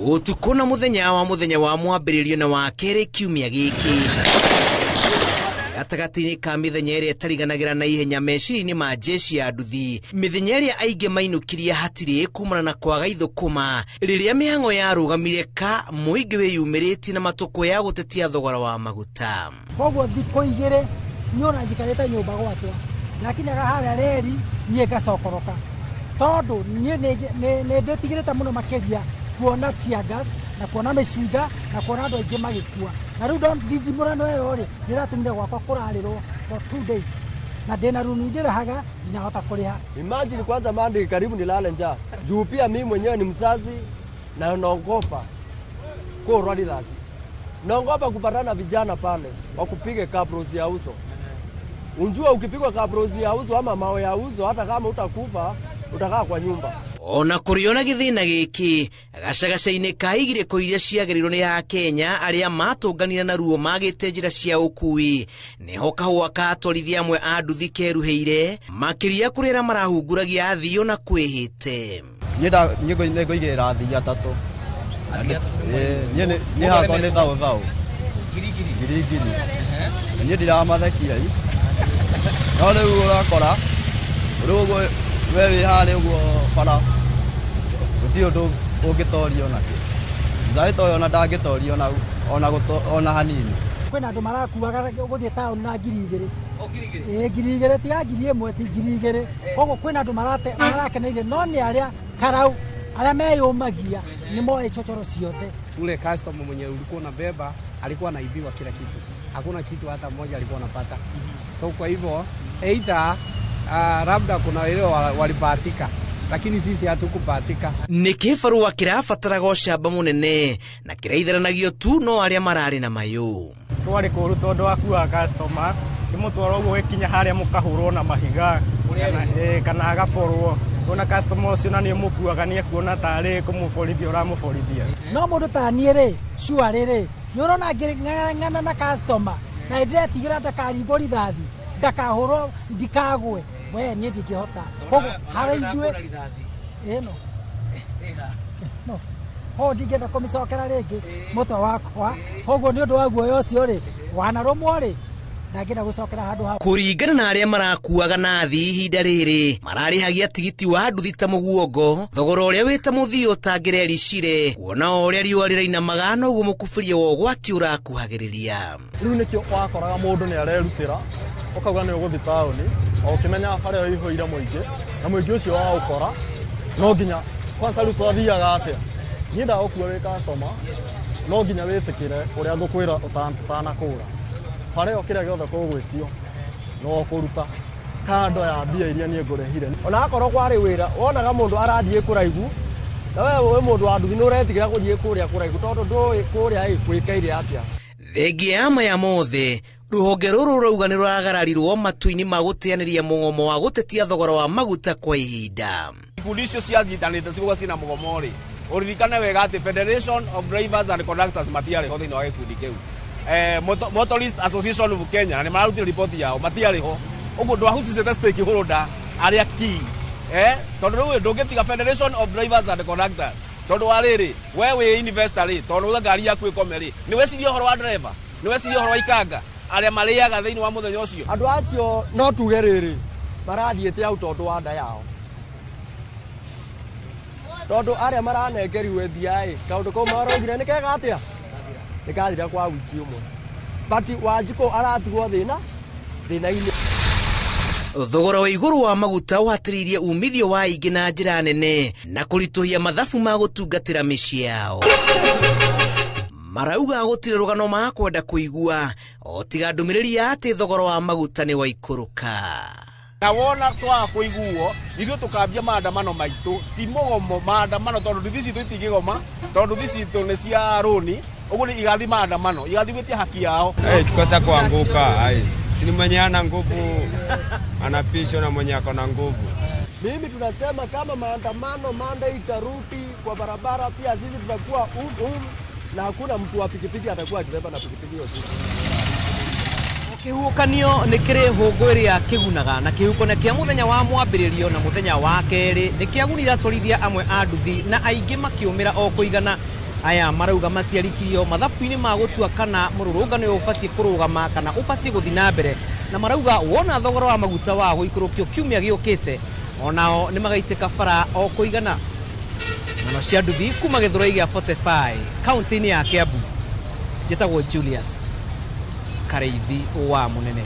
Ũtukũ na mũthenya wa mũthenya wa mwambĩrĩrio na wa kerĩ kiumia gĩkĩ gatagatĩ-inĩ ka mĩthenya ĩrĩa ĩtariganagĩra na ihenya meciria-inĩ ma jeshi ya nduthi, mĩthenya ĩrĩa aingĩ mainũkirie hatirĩ kumana na kwaga ithũkũma rĩrĩa mĩhang'o yarũgamire ka mũingĩ wĩyumĩrĩtie na matũkũ ya gũtetia thogora wa maguta. Koguo thikũ igĩrĩ niĩ ona njikarĩte nyũmba gwakwa ndakinyaga harĩa reri niĩ ngacokoroka tondũ niĩ nĩ ndĩtigĩrĩte mũno makĩria kuona tear gas Na kuona mĩcinga na kuona andũ aingĩ magĩkua. Na rĩu ndindimũrano ĩyo rĩ, nĩ ĩratũmire gwakwa kũrarĩrwo for 2 days. Na ndĩna runi ndĩrĩhaga, ndinahota kũrĩha. Imagine kwanza Monday karibu nilale njaa. Juu pia mimi mwenyewe ni mzazi na naogopa kuwa rithathi. Naogopa kupatana vijana pale wakupige kabrozi ya uso. Unjua ukipigwa kabrozi ya uso ama mawe ya uso, hata kama utakufa utakaa kwa nyumba. Ona kũrĩ gĩthĩna gĩkĩ gacagaca-inĩ ka igirĩko iria ciagĩrĩirwo nĩ Akenya arĩa matũnganire na ruo magĩte njĩra cia ũkui nĩho kahũa ka atwarithia amwe a nduthi keruhĩire makĩria kũrĩ arĩa marahunguragia athii ona kwĩhĩte. Niĩ nĩngũigĩrĩra athii atatũ. Niĩ hakwa nĩ thaũ thaũ. Ngiri ngiri. Niĩ ndiramathekia no rĩu ũrakora rĩu ũguo we wĩ harĩa ũguo bara gũtirĩ ũndũ ũngĩtorio nakĩ. Njaĩ ta ũyũ ona ndangĩtorio ona hanini. Kwĩna andũ marakuaga gũthiĩ taũni na 2,000. Ĩĩ 2,000 tiga 1,000 ti 2,000. Koguo kwĩna andũ marakeneire no nĩ arĩa karau arĩa meyũmagia nĩ moĩ chochoro ciothe. Ule customer mwenye ulikuwa unabeba alikuwa anaibiwa kila kitu. Hakuna kitu hata moja alikuwa anapata. So kwa hivyo either labda kuna ile walibahatika lakini sisi hatukubahatika. Nĩ kĩbarũa kĩrabataraga ũcamba mũnene na kĩraitharanagio tu no arĩa mararĩ na mayũ. Twarĩ kũũru tondũ wakuaga customer kĩmũtwara ũguo gĩkinya harĩa mũkahũrwo na mahiga kana agaborwo. Ona customer ũcio na nĩ ũmũkuaga nĩ ekuona tarĩ kũmũborithia ũramũborithia. No mũndũ ta niĩ rĩ, sure rĩ, nĩ ũrona ngĩng'ang'ana na customer na ndĩretigĩra ndakaringwo rithathi, ndakahũrwo, ndikagwe. We niĩ ndingĩhota. Koguo harĩ ithuĩ ĩno no ho ndingĩenda kũmĩcokera rĩngĩ mũtwe wakwa. Koguo nĩ ũndũ wa guoya ũcio rĩ, wanarũmwo rĩ, ndangĩenda gũcokera handũ hau. Kũringana na arĩa marakuaga na athii ihinda rĩrĩ mararĩhagia tigiti wa nduthi ta mũguongo thogora ũrĩa wĩ ta mũthii ũtangĩrericire kuona o ũrĩa riũa rĩrainamaga noguo mũkuburia wa ũgwati ũrakuhagĩrĩria. Rĩu nĩkĩo wakoraga mũndũ nĩ arerutĩra ũkauga nĩ ũgũthiĩ taũni o ũkĩmenya bara ĩyo ĩihũire mũingĩ na mũingĩ ũcio waũkora no nginya kwanza rĩu twathiaga atĩa niĩ ndagũkua wĩ customer no nginya wĩtĩkĩre ũrĩa ngũkwĩra ũtanakũra bara ĩyo kĩrĩa gĩothe tũgwĩtio no kũruta kando ya mbia iria niĩ ngũrĩhire. Ona akorwo kwarĩ wĩra wonaga mũndũ arathiĩ kũraihu na we wĩ mũndũ wa nduthi nĩ ũretigĩra gũthiĩ kũrĩa kũraihu tondũ ndũĩ kũrĩa gwĩkaire atĩa. Thengia ya maya mothe rũhonge rũrũ rũrauga nĩ rũragararirwo matua-inĩ ma gũteanĩria mũgomo wa gũtetia thogora wa maguta kwa ihinda. Ikundi icio cianyitanĩte cigũka ciĩna mũgomo rĩ, ũririkane wega atĩ Federation of Drivers and Conductors matiarĩ ho thĩinĩ wa gĩkundi kĩu. Motorist Association of Kenya na nĩ mararutire riboti yao matiarĩ ho. Ũguo ndwahusicĩte stakeholder arĩa key. Tondũ rĩu ndũngĩtiga Federation of Drivers and Conductors tondũ wa rĩrĩ we wĩ investor rĩ tondũ uga ngari yaku ĩkome rĩ nĩ weciria ũhoro wa driver nĩ weciria ũhoro wa ikanga arĩa marĩaga thĩinĩ wa mũthenya ũcio. Andũ acio no tuge rĩrĩ marathiĩte hau tondũ wa nda yao tondũ arĩa maranengeriwe mbia ĩ kaũndũ kau maraugire nĩ kega atĩa nĩ kathira kwa wiki ũmwe but Wanjikũ aratigwo thĩna-inĩ. Thogora wa igũrũ wa maguta ũhatĩrĩirie umithio wa aingĩ na njĩra nene na kũritũhia mathabu ma gũtungatĩra mĩciĩ yao. Marauga gũtirĩ rũgano makwenda kũigua o tiga ndũmĩrĩri ya atĩ thogora wa maguta nĩ waikũrũka. Na wona twaga kũiguo ithuĩ tũkambia maandamano maitũ ti mũgomo maandamano tondũ nduthi citũ itingĩgoma tondũ nduthi citũ nĩ cia rũni ũguo nĩ igathiĩ maandamano igathiĩ gwĩtia haki yao. Kikosa kuanguka ai si mwenye ana nguvu anapishwa na mwenye ako na nguvu. Mimi tunasema kama maandamano manda itarudi kwa barabara pia sisi tutakuwa na hakuna mtu wa pikipiki atakuwa akibeba na pikipiki hiyo siku. Kĩhuhũkanio nĩ kĩrĩ hũngũ ĩrĩa kĩgunaga na kĩhuhũkanio kĩa mũthenya wa mwambĩrĩrio na mũthenya wa kerĩ nĩ kĩagunire atwarithia amwe a nduthi na aingĩ makĩũmĩra o kũigana. Aya marauga matiarikirio mathabu-inĩ ma gũtua kana mũrũrũngano ũyũ ũbatiĩ kũrũgama kana ũbatiĩ gũthiĩ na mbere na marauga wona thogora wa maguta wa gũikũrũkio kiumia gĩũkĩte onao nĩ magaitĩka bara o kũigana. Ng'ano cia nduthi kuma Gĩthũrai gĩa 45 kaunti-inĩ ya Kiambu. Njĩtagwo Julius Kareithi wa Mũnene.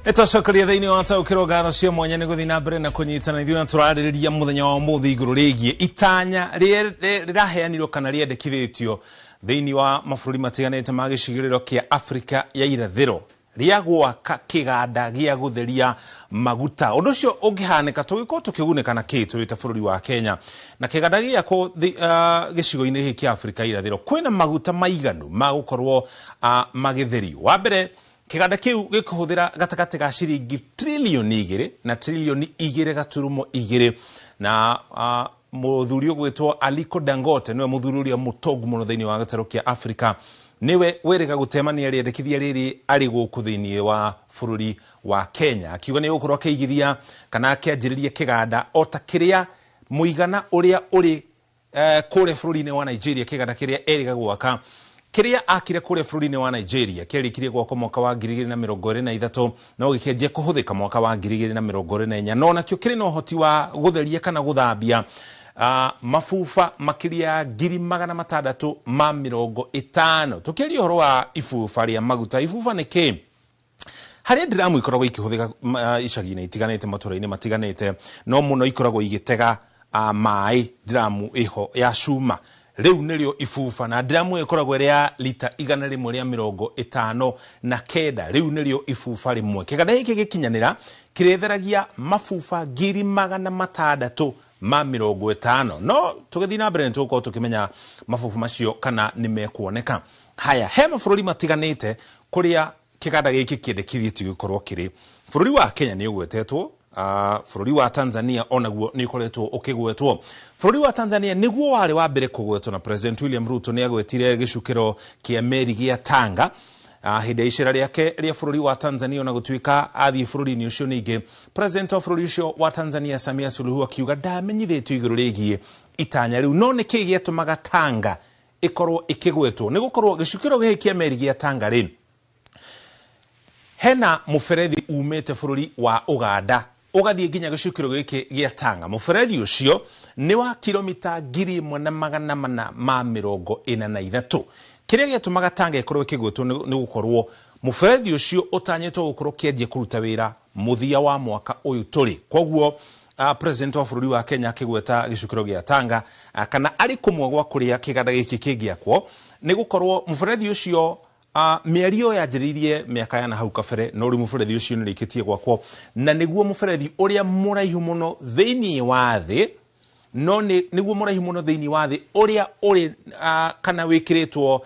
Nĩtwacokeria thĩinĩ wa taũkĩrwo ngatho cia mwanya nĩ gũthiĩ na mbere na kũnyitana ithuĩ na tũrarĩrĩria mũthenya wa ũmũthĩ igũrũ rĩgiĩ itanya rĩraheanirwo kana rĩendekithĩtio thĩinĩ wa mabũrũri matiganĩte ma gĩcigĩrĩro kĩa Afrika ya irathĩro rĩa gwaka kĩganda gĩa gũtheria maguta. Ũndũ ũcio ũngĩhanĩka tũgĩkorwo tũkĩgunĩka na kĩ tũrĩ ta bũrũri wa Kenya na kĩganda gĩakwo gĩcigo-inĩ gĩkĩ kĩa Afrika ya irathĩro kwĩna maguta maiganu ma gũkorwo magĩtherio. Wa mbere, kĩganda kĩu gĩkũhũthĩra gatagatĩ ga ciringi trilioni 2 na trilioni 2.2 na mũthuri ũgwĩtwo Aliko Dangote nĩwe mũthuri ũrĩa mũtongu mũno thĩinĩ wa gĩtarũ kĩa Afrika, nĩwe wĩrĩga gũtemania rĩendekithia rĩrĩ arĩ gũkũ thĩinĩ wa bũrũri wa Kenya, akiuga nĩ gũkorwo akĩigithia kana akĩanjĩrĩria kĩganda o ta kĩrĩa mũigana ũrĩa ũrĩ kũrĩa bũrũri-inĩ wa Nigeria, kĩganda kĩrĩa erĩga gwaka kĩrĩa akire kũrĩa bũrũri-inĩ wa Nigeria kĩarĩkirie gwakwo mwaka wa 2023 no gĩkĩanjia kũhũthĩka mwaka wa 2024, no nakĩo kĩrĩ na ũhoti wa gũtheria kana gũthambia mabuba makĩria ya 650,000. Tũkĩaria ũhoro wa ibuba rĩa maguta, ibuba nĩ kĩ? Harĩa ndiramu ikoragwo ikĩhũthĩka icagi-inĩ itiganĩte, matũra-inĩ matiganĩte, no mũno ikoragwo igĩtega maĩ ndiramu ĩho ya cuma. Rĩu nĩrĩo ibuba, na ndiramu ĩyo ĩkoragwo ĩrĩ ya lita 159. Rĩu nĩrĩo ibuba rĩmwe. Kĩganda gĩkĩ gĩkinyanĩra kĩrĩtheragia mabuba 650,000. No tũgĩthiĩ na mbere nĩ tũgũkorwo tũkĩmenya mabuba macio kana nĩ mekuoneka. Haya, he mabũrũri matiganĩte kũrĩa kĩganda gĩkĩ kĩendekithĩtio gĩkorwo kĩrĩ. Bũrũri wa Kenya nĩ ũgwetetwo, bũrũri wa Tanzania onaguo nĩ ũkoretwo ũkĩgwetwo. Bũrũri wa Tanzania nĩguo warĩ wa mbere kũgwetwo, na President William Ruto nĩ agwetire gĩcukĩro kĩa meri gĩa Tanga hĩndĩ ya icera rĩake rĩa bũrũri wa Tanzania, ona gũtuĩka athiĩ bũrũri-inĩ ũcio. Ningĩ President wa bũrũri ũcio wa Tanzania Samia Suluhu akiuga ndamenyithĩtio igũrũ rĩgiĩ itanya rĩu. No nĩkĩ gĩatũmaga Tanga ĩkorwo ĩkĩgwetwo? Nĩ gũkorwo gĩcukĩro gĩkĩ kĩa meri gĩa Tanga rĩ, hena mũberethi umĩte bũrũri wa Uganda ũgathiĩ nginya gĩcukĩro gĩkĩ gĩa Tanga. Mũberethi ũcio nĩ wa kilomita 1443. Kĩrĩa gĩatũmaga Tanga ĩkorwo ĩkĩgwetwo nĩ gũkorwo mũberethi ũcio ũtanyĩtwo gũkorwo ũkĩanjia kũruta wĩra mũthia wa mwaka ũyũ tũrĩ. Koguo President wa bũrũri wa Kenya akĩgweta gĩcukĩro gĩa Tanga kana arĩ kũmwe gwa kũrĩa kĩganda gĩkĩ kĩngĩakwo, nĩ gũkorwo mũberethi ũcio mĩario yanjĩrĩirie mĩaka ya na hau kabere, no rĩu mũberethi ũcio nĩũrĩkĩtie gwakwo, na nĩguo mũberethi ũrĩa mũraihu mũno thĩinĩ wa thĩ, no nĩguo mũraihu mũno thĩinĩ wa thĩ ũrĩa ũrĩ kana wĩkĩrĩtwo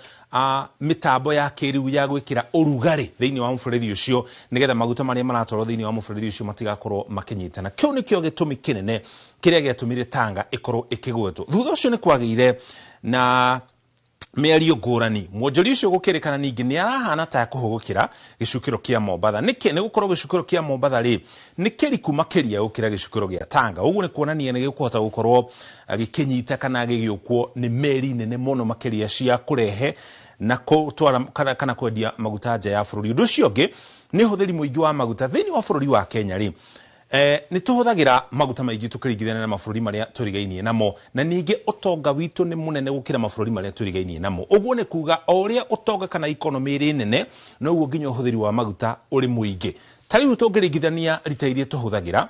mĩtambo ya kĩrĩu ya gwĩkĩra ũrugarĩ thĩinĩ wa mũberethi ũcio, nĩgetha maguta marĩa maratwarwo thĩinĩ wa mũberethi ũcio matigakorwo makĩnyitana. Kĩu nĩkĩo gĩtũmi kĩnene kĩrĩa gĩatũmire Tanga ĩkorwo ĩkĩgwetwo. Thutha ũcio nĩ kwagĩire na mĩario ngũrani. Mwonjoria ũcio gũkĩrĩkana ningĩ nĩ arahana ta kũhũgũkĩra gĩcukĩro kĩa Mombatha. Nĩkĩ? Nĩ gũkorwo gĩcukĩro kĩa Mombatha rĩ nĩ kĩriku makĩria gũkĩra gĩcukĩro gĩa Tanga. Ũguo nĩ kuonania nĩ gĩkũhota gũkorwo gĩkĩnyita kana gĩgĩũkwo nĩ meri nene mũno makĩria cia kũrehe na gũtwara kana kwendia maguta nja ya bũrũri. Ũndũ ũcio ũngĩ nĩ ũhũthĩri mũingĩ wa maguta thĩinĩ wa bũrũri wa Kenya rĩ, nĩ tũhũthagĩra maguta maingĩ tũkĩringithania na mabũrũri marĩa tũrigainie namo, na ningĩ ũtonga witũ nĩ mũnene gũkĩra mabũrũri marĩa tũrigainie namo. Ũguo nĩ kuga o ũrĩa ũtonga kana economy ĩrĩ nene, noguo nginya ũhũthĩri wa maguta ũrĩ mũingĩ. Ta rĩu tũngĩringithania rita iria tũhũthagĩra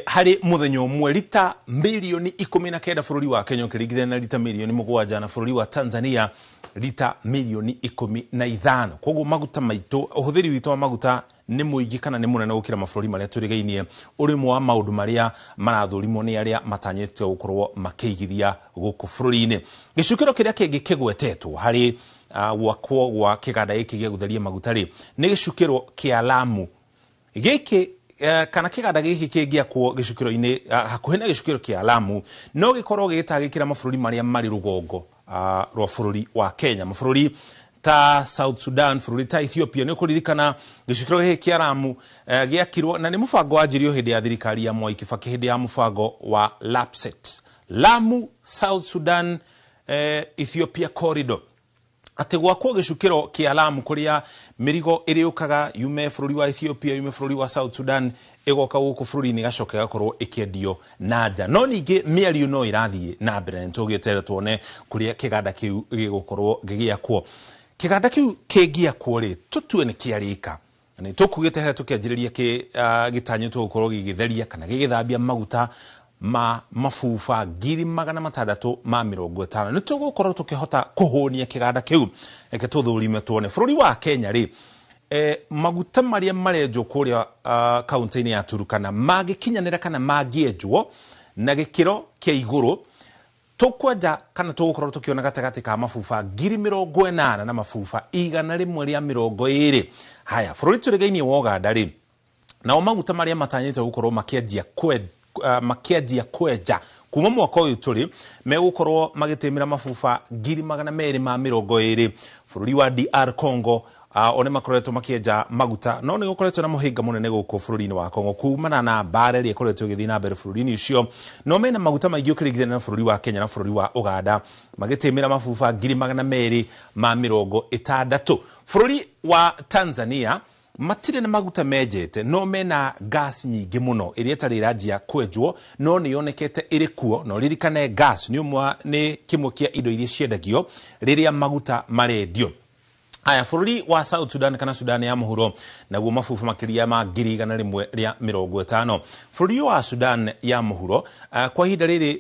harĩ mũthenya ũmwe, rita milioni 19 bũrũri wa Kenya ũkĩringithania na rita milioni 7 na bũrũri wa Tanzania rita milioni 15. Koguo maguta maitũ, ũhũthĩri witũ wa maguta nĩ mũingĩ kana nĩ mũnene gũkĩra mabũrũri marĩa tũrigainie, ũrĩ ũmwe wa maũndũ marĩa marathũrimwo nĩ arĩa matanyĩte gũkorwo makĩigithia gũkũ bũrũri-inĩ. Gĩcukĩro kĩrĩa kĩngĩ kĩgwetetwo harĩ gwakwo gwa kĩganda gĩkĩ gĩa gũtheria maguta rĩ, nĩ gĩcukĩro kĩa Lamu. Gĩkĩ kana kĩganda gĩkĩ kĩngĩakwo gĩcukĩro-inĩ hakuhĩ na gĩcukĩro kĩa Lamu, no gĩkorwo gĩgĩtangĩkĩra mabũrũri marĩa marĩ rũgongo rwa bũrũri wa Kenya, mabũrũri ta South Sudan, bũrũri ta Ethiopia. Nĩ ũkũririkana gĩcukĩro gĩkĩ kĩa Lamu gĩakirwo na nĩ mũbango wanjirio hĩndĩ ya thirikari ya Mwai Kibaki, hĩndĩ ya mũbango wa LAPSSET, Lamu South Sudan Ethiopia Corridor. Atĩ gwakwo gĩcukĩro kĩa Lamu kũrĩa mĩrigo ĩrĩũkaga yume bũrũri wa Ethiopia, yume bũrũri wa South Sudan, ĩgoka gũkũ bũrũri-inĩ ĩgacoka ĩgakorwo ĩkĩendio na nja. No ningĩ mĩario no ĩrathiĩ na mbere, nĩ tũgĩeterere tuone kũrĩa kĩganda kĩu gĩgũkorwo gĩgĩakwo. Kĩganda kĩu kĩngĩakwo rĩ, tũtue nĩ kĩarĩka, na nĩ tũkugĩte harĩa tũkĩanjĩrĩria gĩtanyĩtwo gũkorwo gĩgĩtheria kana gĩgĩthambia maguta ma mabuba 650,000. Nĩ tũgũkorwo tũkĩhota kũhũnia kĩganda kĩu. Reke tũthũrime tuone bũrũri wa Kenya rĩ, maguta marĩa marenjwo kũrĩa kaunti-inĩ ya Turkana mangĩkinyanĩra kana mangĩenjwo na gĩkĩro kĩa igũrũ, tũkwenja kana tũgũkorwo tũkĩona gatagatĩ ka mabuba 80,000 na mabuba 120. Haya, bũrũri tũrigainie wa Uganda rĩ, nao maguta marĩa matanyĩte gũkorwo makĩanjia kwenja kuma mwaka ũyũ tũrĩ, megũkorwo magĩtĩmĩra mabuba 220,000. Bũrũri wa DR Congo o nĩ makoretwo makĩenja maguta, no nĩ gũkoretwo na mũhĩnga mũnene gũkũ bũrũri-inĩ wa Congo kumana na mbara ĩrĩa ĩkoretwo ĩgĩthiĩ na mbere bũrũri-inĩ ũcio. No mena maguta maingĩ ũkĩringithania na bũrũri wa Kenya na bũrũri wa Uganda, magĩtĩmĩra mabuba 260,000. Bũrũri wa Tanzania matirĩ na maguta menjete, no mena gas nyingĩ mũno ĩrĩa ĩtarĩ ĩranjia kwenjwo, no nĩ yonekete ĩrĩ kuo. Na ũririkane gas nĩ ũmwe, nĩ kĩmwe kĩa indo iria ciendagio rĩrĩa maguta marendio. Aya, bũrũri wa South Sudan kana Sudan ya mũhuro, naguo mabuba makĩria ma 150,000. Bũrũri wa Sudan ya mũhuro kwa ihinda rĩrĩ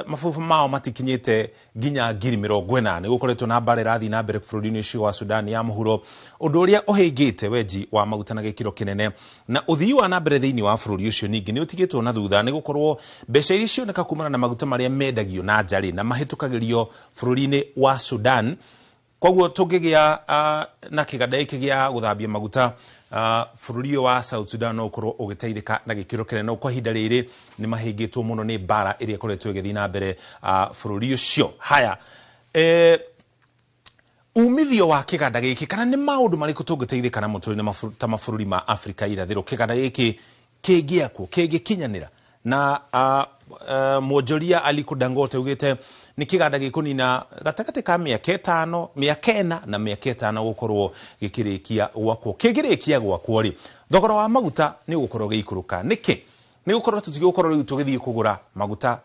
mabuba mao matikinyĩte nginya 40,000. Nĩ gũkoretwo na mbara ĩrathiĩ na mbere bũrũri-inĩ ũcio wa Sudan ya mũhuro, ũndũ ũrĩa ũhĩngĩte wenji wa maguta na gĩkĩro kĩnene, na ũthii wa na mbere thĩinĩ wa bũrũri ũcio ningĩ nĩ ũtigĩtwo na thutha, nĩ gũkorwo mbeca iria cioneka kumana na maguta marĩa mendagio na nja rĩ, na mahĩtũkagĩrio bũrũri-inĩ wa Sudan. Koguo tũngĩgĩa na kĩganda gĩkĩ gĩa gũthambia maguta, bũrũri ũyũ wa South Sudan no ũkorwo ũgĩteithĩka na gĩkĩro kĩnene. No kwa ihinda rĩrĩ nĩ mahĩngĩtwo mũno nĩ mbara ĩrĩa ĩkoretwo ĩgĩthiĩ na mbere bũrũri ũcio. Haya, umithio wa kĩganda gĩkĩ kana nĩ maũndũ marĩkũ tũngĩteithĩka namo tũrĩ ta mabũrũri ma Afrika irathĩro kĩganda gĩkĩ kĩngĩakwo, kĩngĩkinyanĩra? Na mwonjoria Aliko Dangote augĩte nĩ kĩganda gĩkũnina gatagatĩ ka mĩaka 5, mĩaka 4 na mĩaka 5 gũkorwo gĩkĩrĩkia gwakwo. Kĩngĩrĩkia gwakwo rĩ, thogora wa maguta nĩ ũgũkorwo ũgĩikũrũka. Nĩkĩ? Nĩ gũkorwo tũtigũkorwo rĩu tũgĩthiĩ kũgũra maguta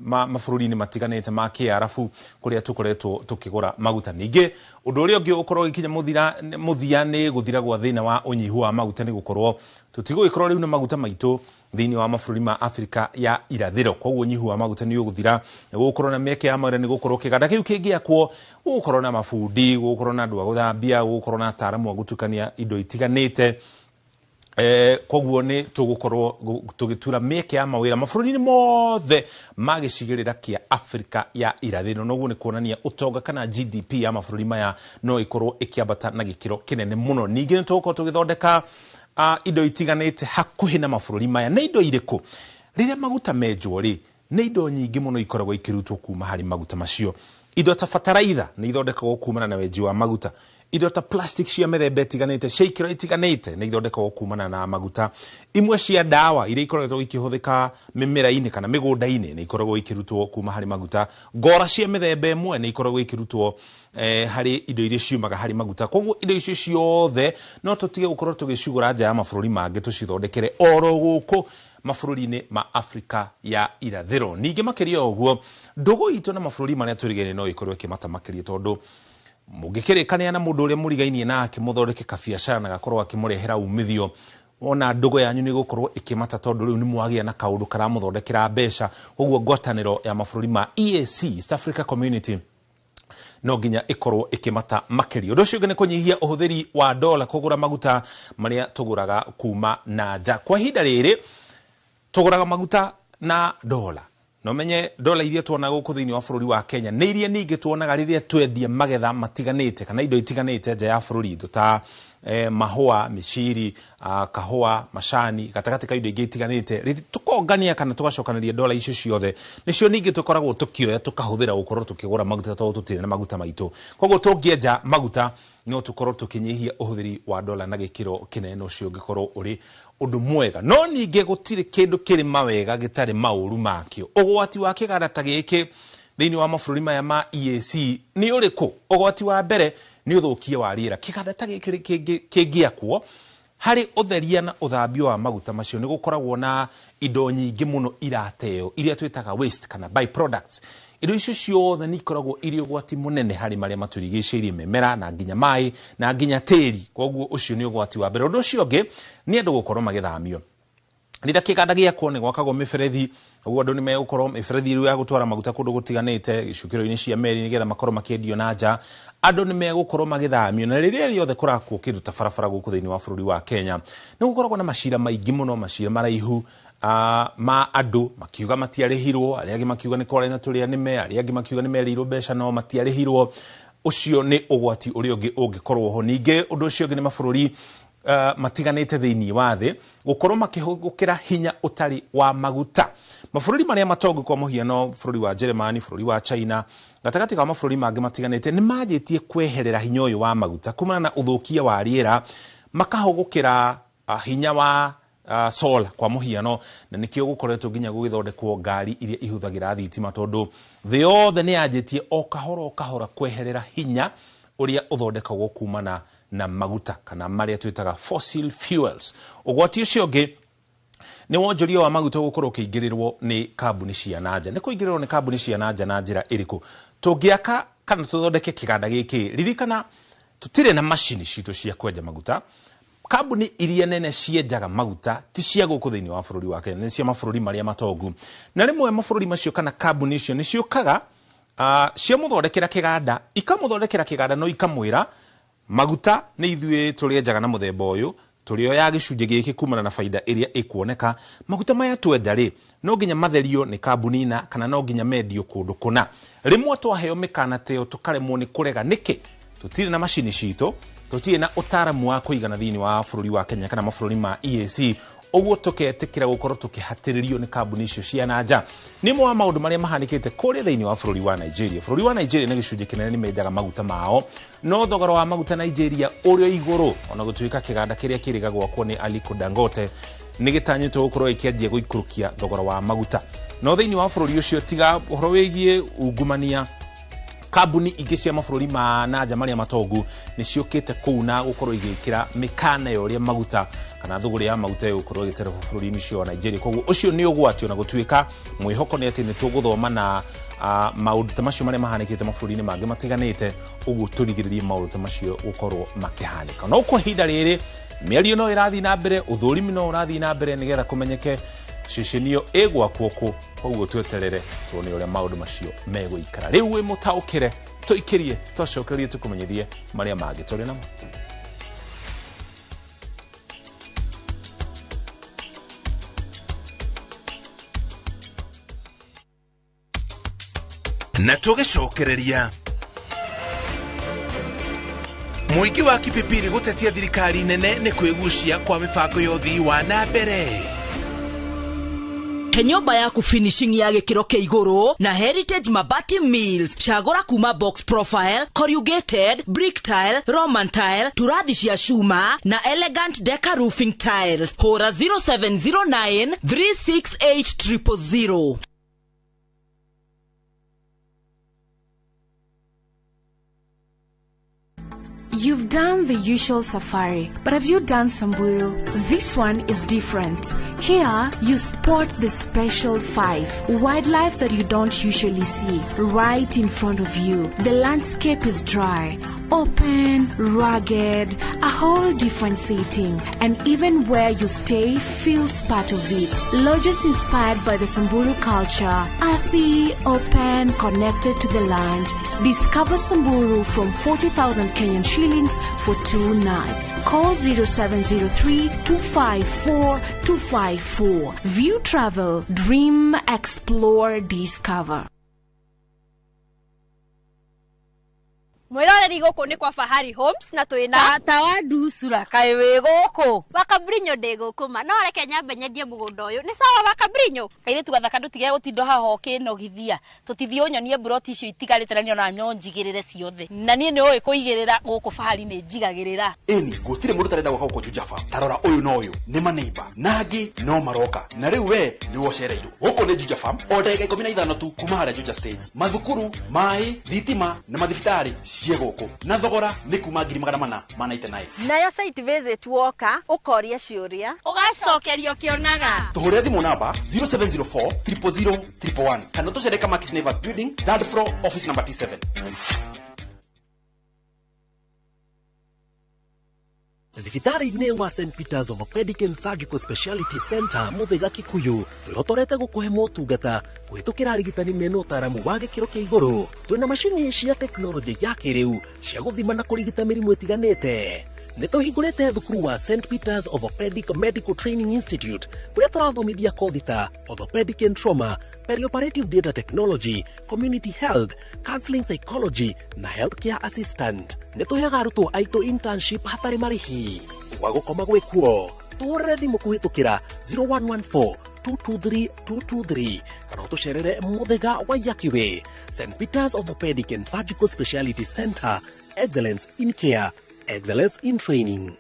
mabũrũri-inĩ matiganĩte ma kĩarabu kũrĩa tũkoretwo tũkĩgũra maguta. Ningĩ ũndũ ũrĩa ũngĩ ũkorwo ũgĩkinya mũthia nĩ gũthira gwa thĩna wa ũnyihu wa maguta, nĩ gũkorwo tũtigũgĩkorwo rĩu na maguta maitũ thĩinĩ wa mabũrũri ma Afrika ya irathĩro. Koguo ũnyihu wa maguta nĩ ũgũthira, nĩ gũgũkorwo na mĩeke ya mawĩra, nĩ gũkorwo kĩganda kĩu kĩngĩakwo, gũgũkorwo na mabundi, gũgũkorwo na andũ a gũthambia, gũgũkorwo na ataaramu a gũtukania indo itiganĩte. Koguo nĩ tũgũkorwo tũgĩtura mĩeke ya mawĩra mabũrũri-inĩ mothe ma gĩcigĩrĩra kĩa Afrika ya irathĩro. Noguo nĩ kuonania ũtonga kana GDP ya mabũrũri maya no ĩkorwo ĩkĩambata na gĩkĩro kĩnene mũno. Ningĩ nĩ tũgũkorwo tũgĩthondeka indo itiganĩte hakuhĩ na mabũrũri maya. Nĩ indo irĩkũ? Rĩrĩa maguta menjwo rĩ, nĩ indo nyingĩ mũno ikoragwo ikĩrutwo kuma harĩ maguta macio. Indo ta bataraitha nĩ ithondekagwo kumana na wenji wa maguta. Indo ta plastic cia mĩthemba ĩtiganĩte, cia ikĩro itiganĩte nĩ ithondekagwo kumana na maguta. Imwe cia ndawa iria ikoretwo ikĩhũthĩka mĩmera-inĩ kana mĩgũnda-inĩ nĩ ikoragwo ikĩrutwo kuma harĩ maguta. Ngora cia mĩthemba ĩmwe nĩ ikoragwo ikĩrutwo harĩ indo iria ciumaga harĩ maguta. Koguo indo icio ciothe no tũtige gũkorwo tũgĩcigũra nja ya mabũrũri mangĩ, tũcithondekere oro gũkũ mabũrũri-inĩ ma Afrika ya irathĩro. Ningĩ makĩria ũguo, ndũgũ itũ na mabũrũri marĩa tũrigainie no ĩkorwo ĩkĩmata makĩria, tondũ mũngĩkĩrĩkania na mũndũ ũrĩa mũrigainie nake mũthondeke kabiacara na gakorwo akĩmũrehera umithio, wona ndũgũ yanyu nĩ ĩgũkorwo ĩkĩmata, tondũ rĩu nĩ mwagĩa na kaũndũ karamũthondekera mbeca. Koguo ngwatanĩro ya mabũrũri ma EAC, East Africa Community, no nginya ĩkorwo ĩkĩmata makĩria. Ũndũ ũcio ũngĩ nĩ kũnyihia ũhũthĩri wa dola kũgũra maguta marĩa tũgũraga kuma na nja. Kwa ihinda rĩrĩ tũgũraga maguta na dola. No menye dola iria tuonaga gũkũ thĩinĩ wa bũrũri wa Kenya nĩ iria ningĩ tuonaga rĩrĩa twendia magetha matiganĩte kana indo itiganĩte nja ya bũrũri, indo ta mahũa, mĩciri, kahũa, macani, gatagatĩ ka indo ingĩ itiganĩte. Tũkongania kana tũgacokanĩria dola icio ciothe, nĩcio ningĩ tũkoragwo tũkĩoya tũkahũthĩra gũkorwo tũkĩgũra maguta, tondũ tũtirĩ na maguta maitũ. Koguo tũngĩenja maguta no tũkorwo tũkĩnyihia ũhũthĩri wa dola na gĩkĩro kĩnene, ũcio ũngĩkorwo ũrĩ ũndũ mwega. No ningĩ gũtirĩ kĩndũ kĩrĩ mawega gĩtarĩ maũru makĩo. Ũgwati wa kĩganda ta gĩkĩ thĩinĩ wa mabũrũri maya ma EAC nĩ ũrĩkũ? Ũgwati wa mbere nĩ ũthũkia wa rĩera. Kĩganda ta gĩkĩ kĩngĩakwo, harĩ ũtheria na ũthambio wa maguta macio nĩ gũkoragwo na indo nyingĩ mũno irateo, iria twĩtaga waste kana byproducts. Indo icio ciothe nĩ ikoragwo irĩ ũgwati mũnene harĩ marĩa matũrigicĩirie, mĩmera na nginya maĩ na nginya tĩri. Koguo ũcio nĩ ũgwati wa mbere. Ũndũ ũcio ũngĩ nĩ andũ gũkorwo magĩthamio. Rĩrĩa kĩganda gĩakwo nĩ gwakagwo mĩberethi, ũguo andũ nĩ megũkorwo mĩberethi rĩu ya gũtwara maguta kũndũ gũtiganĩte, icukĩro-inĩ cia meri, nĩgetha makorwo makĩendio na nja. Andũ nĩ megũkorwo magĩthamio, na rĩrĩa rĩothe kũrakwo kĩndũ ta barabara gũkũ thĩinĩ wa bũrũri wa Kenya, nĩ gũkoragwo na macira maingĩ mũno, macira maraihu ma andũ makiuga matiarĩhirwo, arĩa angĩ makiuga nĩ kwarĩ na tũrĩa nĩme, arĩa angĩ makiuga nĩ merĩirwo mbeca no matiarĩhirwo. Ũcio nĩ ũgwati ũrĩa ũngĩ ũngĩkorwo ho. Ningĩ ũndũ ũcio ũngĩ nĩ mabũrũri matiganĩte thĩinĩ wa thĩ gũkorwo makĩhũthĩra hinya ũtarĩ wa maguta. Mabũrũri marĩa matongu, kwa mũhiano bũrũri wa Jeremani, bũrũri wa China, gatagatĩ ka mabũrũri mangĩ matiganĩte, nĩ manjĩtie kweherera hinya ũyũ wa maguta kumana na ũthũkia wa rĩera, makahũgũkĩra hinya wa solar kwa mũhiano, na nĩkĩo gũkoretwo nginya gũgĩthondekwo ngari iria ihũthagĩra thitima, tondũ thĩ yothe nĩ yanjĩtie o kahora o kahora kweherera hinya ũrĩa ũthondekagwo kumana na maguta kana marĩa twĩtaga fossil fuels. Ũgwati ũcio ũngĩ nĩ wonjoria wa maguta gũkorwo ũkĩingĩrĩrwo nĩ kambuni cia nanja. Nĩ kũingĩrĩrwo nĩ kambuni cia nanja na njĩra ĩrĩkũ? Tũngĩaka kana tũthondeke kĩganda gĩkĩ, ririkana tũtirĩ na macini citũ cia kwenja maguta. Kambuni iria nene cienjaga maguta ti cia gũkũ thĩinĩ wa bũrũri wa Kenya, nĩ cia mabũrũri marĩa matongu. Na rĩmwe mabũrũri macio kana kambuni icio nĩ ciũkaga ciamũthondekera kĩganda, ikamũthondekera kĩganda no ikamwĩra maguta nĩ ithuĩ tũrĩenjaga na mũthemba ũyũ, tũrĩoya gĩcunjĩ gĩkĩ kumana na baida ĩrĩa ĩkuoneka. Maguta maya twenja rĩ, no nginya matherio nĩ kambuni na kana no nginya mendio kũndũ kũna. Rĩmwe twaheo mĩkana ta ĩyo tũkaremwo nĩ kũrega. Nĩkĩ? Tũtirĩ na macini citũ, tũtirĩ na ũtaaramu wa kũigana thĩinĩ wa bũrũri wa Kenya kana mabũrũri ma EAC, ũguo tũketĩkĩra gũkorwo tũkĩhatĩrĩrio nĩ kambuni icio cia nanja. Nĩ mo wa maũndũ marĩa mahanĩkĩte kũrĩa thĩinĩ wa bũrũri wa Nigeria. Bũrũri wa Nigeria nĩ gĩcunjĩ kĩnene nĩ menjaga maguta mao, no thogora wa maguta Nigeria ũrĩ igũrũ, ona gũtuĩka kĩganda kĩrĩa kĩrĩga gwakwo nĩ Aliko Dangote nĩ gĩtanyĩtwo gũkorwo gĩkĩanjia gũikũrũkia thogora wa maguta. No thĩinĩ wa bũrũri ũcio, tiga ũhoro wĩgiĩ ungumania, kambuni ingĩ cia mabũrũri ma nanja marĩa matongu nĩ ciũkĩte kũu na gũkorwo igĩkĩra mĩkana ya ũrĩa maguta kana thũgũrĩ ya maguta ĩgũkorwo ĩgĩtereba bũrũri-inĩ ũcio wa Nigeria. Koguo ũcio nĩ ũgwati, ona gũtuĩka mwĩhoko nĩ atĩ nĩ tũgũthoma na maũndũ ta macio marĩa mahanĩkĩte mabũrũri-inĩ mangĩ matiganĩte, ũguo tũrigĩrĩrie maũndũ ta macio gũkorwo makĩhanĩka. No kwa ihinda rĩrĩ mĩario no ĩrathiĩ na mbere, ũthũrimi no ũrathiĩ na mbere nĩgetha kũmenyeke ceceni ĩyo ĩgwakwo kũ. Koguo tweterere tuone ũrĩa maũndũ macio megũikara. Rĩu wĩ mũtaũkĩre, tũikĩrie, twacokererie tũkũmenyithie marĩa mangĩ tũrĩ namo. Na tũgĩcokereria mũingĩ wa Kipipiri gũtetia thirikari nene nĩ kwĩgucia kwa mĩbango ya ũthii wa na mbere. He nyũmba yaku finishing ya gĩkĩro kĩa igũrũ na Heritage Mabati Mills. Cagũra kuma box profile, corrugated, brick tile, Roman tile, turathi cia cuma na elegant deca roofing tiles. Hũra 0709 368 000. You've done the usual safari, but have you done Samburu? This one is different. Here, you spot the special five, wildlife that you don't usually see, right in front of you. The landscape is dry, open, rugged, a whole different setting. And even where you stay feels part of it. Lodges inspired by the Samburu culture, earthy, open, connected to the land. Discover Samburu from 40,000 Kenyan shillings for 2 nights. Call 0703 254 254. View Travel, dream, explore, discover. Mwiroreri guku ni kwa Fahari Homes na twina tata wa nducura kaĩ wĩ gũkũ Wakabrinyo ndĩ gũkũ ma no reke nyambe nyendie mũgũnda ũyũ nĩ sawa Wakabrinyo kairĩtu gathaka ndũtige gũtinda haha ũkĩnogithia tũtithiĩ ũnyonie mburoti icio itigarĩte na niona nyo njigĩrĩre ciothe na niĩ nĩ ũĩ kũigĩrĩra gũkũ Fahari nĩ njigagĩrĩra ĩni gũtirĩ mũndũ ũtarenda gwaka gũkũ Juja Farm ta rora ũyũ na ũyũ nĩ maneiba na angĩ no maroka na rĩu we nĩwe ũcereirwo gũkũ nĩ Juja Farm o ndagĩka 15 tu kuma harĩa Juja stage mathukuru maĩ thitima na mathibitarĩ Ciĩ gũkũ na thogora nĩ kuma 499. Nayo site visit woka ũkoria ciũria ũgacokerio kĩonaga. Tũhũrĩre thimũ namba 0704 000 111 kana tũcere Kamakis Neighbors Building, third floor, office number T7. Thibitarĩ-inĩ wa St Peters Orthopedic and Surgical Speciality Center Mũthĩga Kikuyu twĩhotorete gũkũhe motungata kũhĩtũkĩra arigitani mena ũtaaramu wa gĩkĩro kĩa igũrũ. Twĩna macini cia tekinoronjĩ ya kĩrĩu cia gũthima na kũrigita mĩrimũ ĩtiganĩte. Nĩ tũhingũrĩte thukuru wa St Peters Orthopedic Medical Training Institute kũrĩa tũrathomithia kothi ta Orthopedic and Trauma, Perioperative Data Technology, Community Health, Counseling Psychology na Healthcare Assistant. Nĩ tũheaga arutwo aitũ internship hatarĩ marĩhi. Gwa gũkoma gwĩkuo, tũhũrĩre thimũ kũhĩtũkĩra 0114 223 223 kana ũtũcerere Mũthĩga wa Yakiwe. St Peters Orthopedic and Surgical Speciality Center, excellence in care, excellence in training.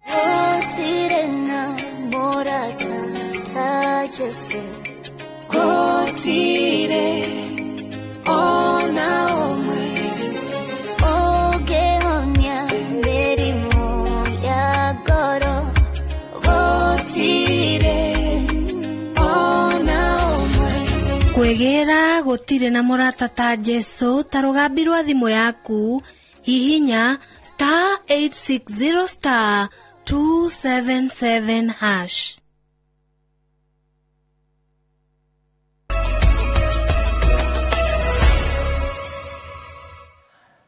Gũtirĩ na mũrata ta Jesũ, gũtirĩ ona ũmwe ũngĩhonia mĩrimũ ya ngoro, gũtirĩ ona ũmwe. Kwĩgĩra gũtirĩ na mũrata ta Jesũ ta rũgambi rwa thimũ yaku hihinya star 860 star 277 hash.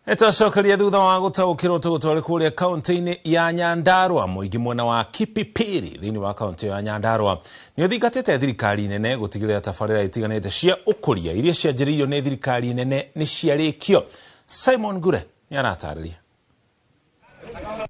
Nĩtwacokeria thutha wa gũtaũkĩrwo tũgũtware kũrĩa kaũntĩ-inĩ ya Nyandarua. Mũingĩ mwena wa Kipipiri thĩinĩ wa kaũntĩ ya Nyandarua nĩ ũthingatĩte thirikari nene gũtigĩrĩra tabarĩra itiganĩte cia ũkũria iria cianjĩrĩirio nĩ thirikari nene nĩ ciarĩkio. Simon Ngure nĩ aratarĩria.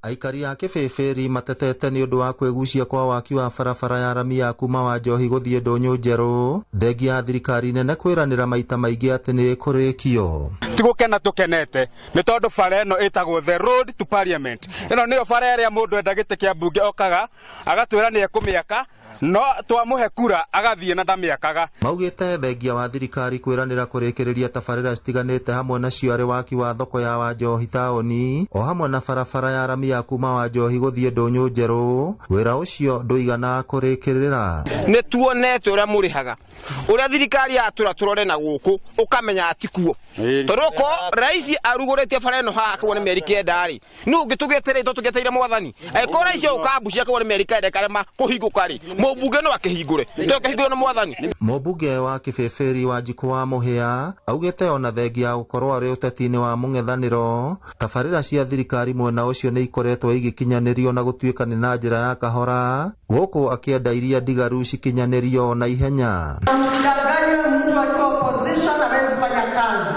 Aikari a Kĩbĩbĩri matetete nĩ ũndũ wa kwĩgucia kwa waki wa barabara ya rami ya kuma wa Njohi gũthiĩ Ndũnyũ Njerũ, thengia ya thirikari nene kwĩranĩra maita maingĩ atĩ nĩ ĩkũrĩkio. Ti gũkena tũkenete nĩ tondũ bara ĩno ĩtagwo the road to parliament. Ĩno nĩyo bara ĩrĩa mũndũ enda gĩtĩ kĩa mbunge okaga agatwĩra nĩ ekũmĩaka, no twamũhe kura agathiĩ na ndamĩakaga. Maugĩte thengia wa thirikari kwĩranĩra kũrĩkĩrĩria tabarĩra citiganĩte hamwe nacio arĩ waki wa thoko ya Wanjohi taũni o hamwe na barabara ya rami ya kuma wa Njohi gũthiĩ Ndũnyũ Njerũ, wĩra ũcio ndũigana kũrĩkĩrĩra. Nĩ tuonete ũrĩa mũrĩhaga ũrĩa thirikari yatũra tũrore na gũkũ ũkamenya atikuo tondũ ko raisi arugũrĩtie bara ĩno haha akauga nĩ mĩeri 9 rĩ, nũ ũngĩ tũgĩetereire tũgĩetereire mwathani? Angĩkorwo raisi oka mbuci akauga nĩ mĩeri 9 ĩkarema kũhingũka rĩ, mũmbunge no akĩhingũre ndũkĩhingũre na mwathani. Mũmbunge wa Kĩbĩbĩri Wanjikũ wa Mũhĩa augĩte ona thengia ya gũkorwo arĩ ũteti-inĩ wa mũng'ethanĩro, tabarĩra cia thirikari mwena ũcio nĩ ikoretwo igĩkinyanĩrio na gũtuĩka nĩ na njĩra ya kahora, gũkũ akĩenda iria ndigaru cikinyanĩrio na ihenya. Msidanganywe mtu akiwa opposition hawezi fanya kazi.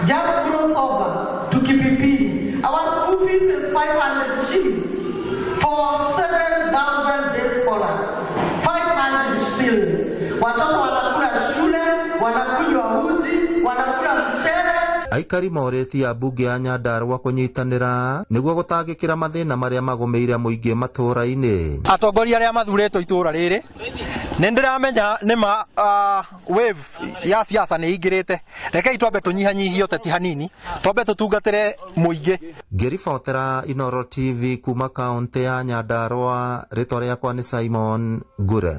Just cross over to Kipipiri. Our school fees is 500 shillings for 7,000 day scholars. 500 shillings. Watoto wanakula shule, wanakunywa uji, wanakula mchele. Aikari morĩtie ambunge a Nyandarua kũnyitanĩra nĩguo gũtangĩkĩra mathĩna marĩa magũmĩire mũingĩ matũũra-inĩ. Atongoria arĩa mathurĩtwo itũũra rĩrĩ nĩ ndĩramenya nĩ ma wave ya siasa nĩ ingĩrĩte, rekei twambe tũnyihanyihie ũteti hanini, twambe tũtungatĩre mũingĩ. Ngĩribotera Inooro TV kuma kaũntĩ ya Nyandarua, rĩtwa rĩakwa nĩ Simon Ngure.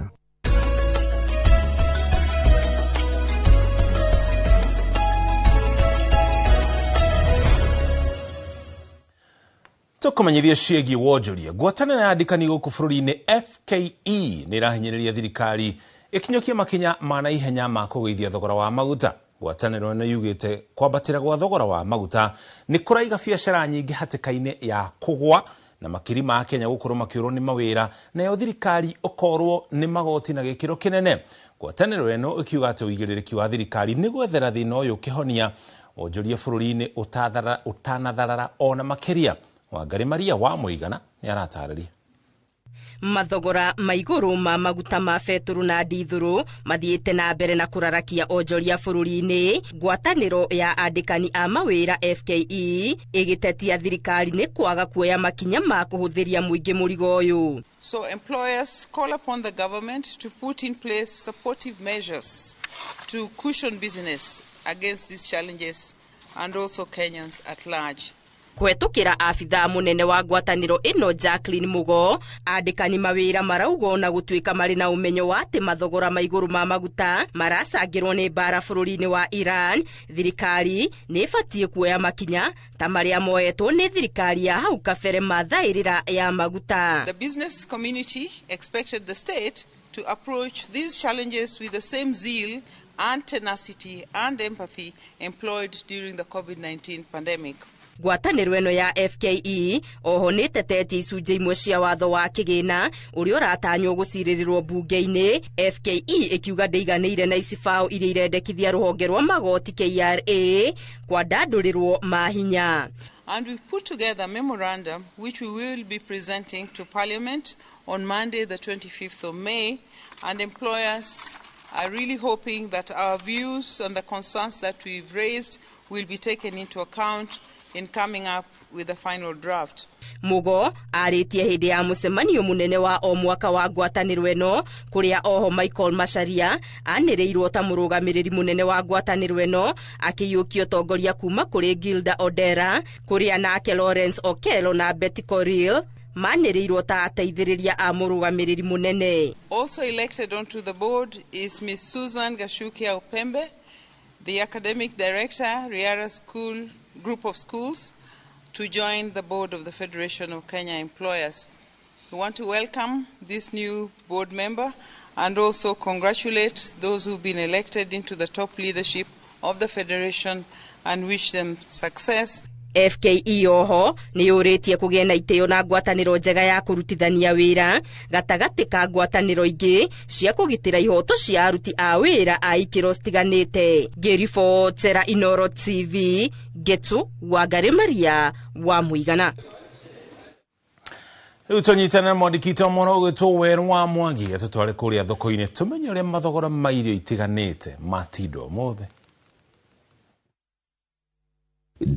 Tũkũmenyithia ciĩgiĩ wonjoria. Ngwatanĩro ya andĩkani gũkũ bũrũri-inĩ FKE nĩ ĩrahinyĩrĩria thirikari ĩkinyũkie makinya ma naihenya ma kũgũithia thogora wa maguta. Ngwatanĩro ĩno yugĩte kwambatĩra gwa thogora wa maguta nĩ kũraiga biacara nyingĩ hatĩka-inĩ ya kũgwa na makiri ma Kenya gũkorwo makĩũrwo nĩ mawĩra, nayo thirikari ũkorwo nĩ magoti na gĩkĩro kĩnene. Ngwatanĩro ĩno ĩkiuga atĩ ũigĩrĩrĩki wa thirikari nĩ gwethera thĩna ũyũ kĩhonia wonjoria bũrũri-inĩ ũtanatharara ona makĩria. Wangari Maria wa Mũigana nĩ aratarĩria. Mathogora ma igũrũ ma maguta ma betũrũ na ndithũrũ mathiĩte na mbere na kũrarakia onjoria bũrũri-inĩ. Ngwatanĩro ya andĩkani a mawĩra FKE ĩgĩtetia thirikari nĩ kwaga kuoya makinya ma kũhũthĩria mũingĩ mũrigo ũyũ. So employers call upon the government to put in place supportive measures to cushion business against these challenges and also Kenyans at large. Kwetukira abithaa munene wa ngwataniro ino Jacqueline Mugo andikani mawira marauga ona gutuika mari na umenyo wa ati mathogora ma iguru ma maguta maracangirwo ni mbara bururi-ini wa Iran. Thirikari ni ibatie kuoya makinya ta maria moetwo ni thirikari ya hau kabere mathairira ya maguta. The business community expected the state to approach these challenges with the same zeal and tenacity and empathy employed during the COVID-19 pandemic. Ngwatanĩro ĩno ya FKE oho nĩ ĩtetetie icunjĩ imwe cia watho wa kĩgĩna ũrĩa ũratanywo gũcirĩrĩrwo mbunge-inĩ. FKE ĩkiuga ndĩiganĩire na icibaũ iria irendekithia rũhonge rwa magoti KRA kwandandũrĩrwo mahinya. And we've put together a memorandum which we will be presenting to Parliament on Monday the 25th of May, and employers are really hoping that our views and the concerns that we've raised will be taken into account in coming up with the final draft. Mugo arĩtie hĩndĩ ya mũcemanio mũnene wa o mwaka wa ngwatanĩro ĩno kũrĩa oho Michael Macharia anĩrĩirwo ta mũrũgamĩrĩri mũnene wa ngwatanĩro ĩno akĩiyũkia ũtongoria kuma kũrĩ Gilda Odera, kũrĩa nake Lawrence Okello na Betty Korir manĩrĩirwo ta ateithĩrĩria a mũrũgamĩrĩri mũnene. Also elected onto the board is Ms. Susan Gashukia Opembe, the academic director, Riara School Group of Schools, to join the board of the Federation of Kenya Employers. We want to welcome this new board member and also congratulate those who've been elected into the top leadership of the Federation and wish them success. FKE oho nĩ yũrĩtie kũgĩe na itĩo na ngwatanĩro njega ya kũrutithania wĩra gatagatĩ ka ngwatanĩro ingĩ cia kũgitĩra ihoto cia aruti a wĩra a ikĩro citiganĩte. Ngĩribotera Inoro TV, Getu Wangari Maria wa Mũigana. Rĩu tũnyitane na mwandĩki mũno ũgwĩtwo Werũ wa Mwangi atũtware kũrĩa thoko-inĩ tũmenye ũrĩa mathogora ma irio itiganĩte matinda ũmũthĩ.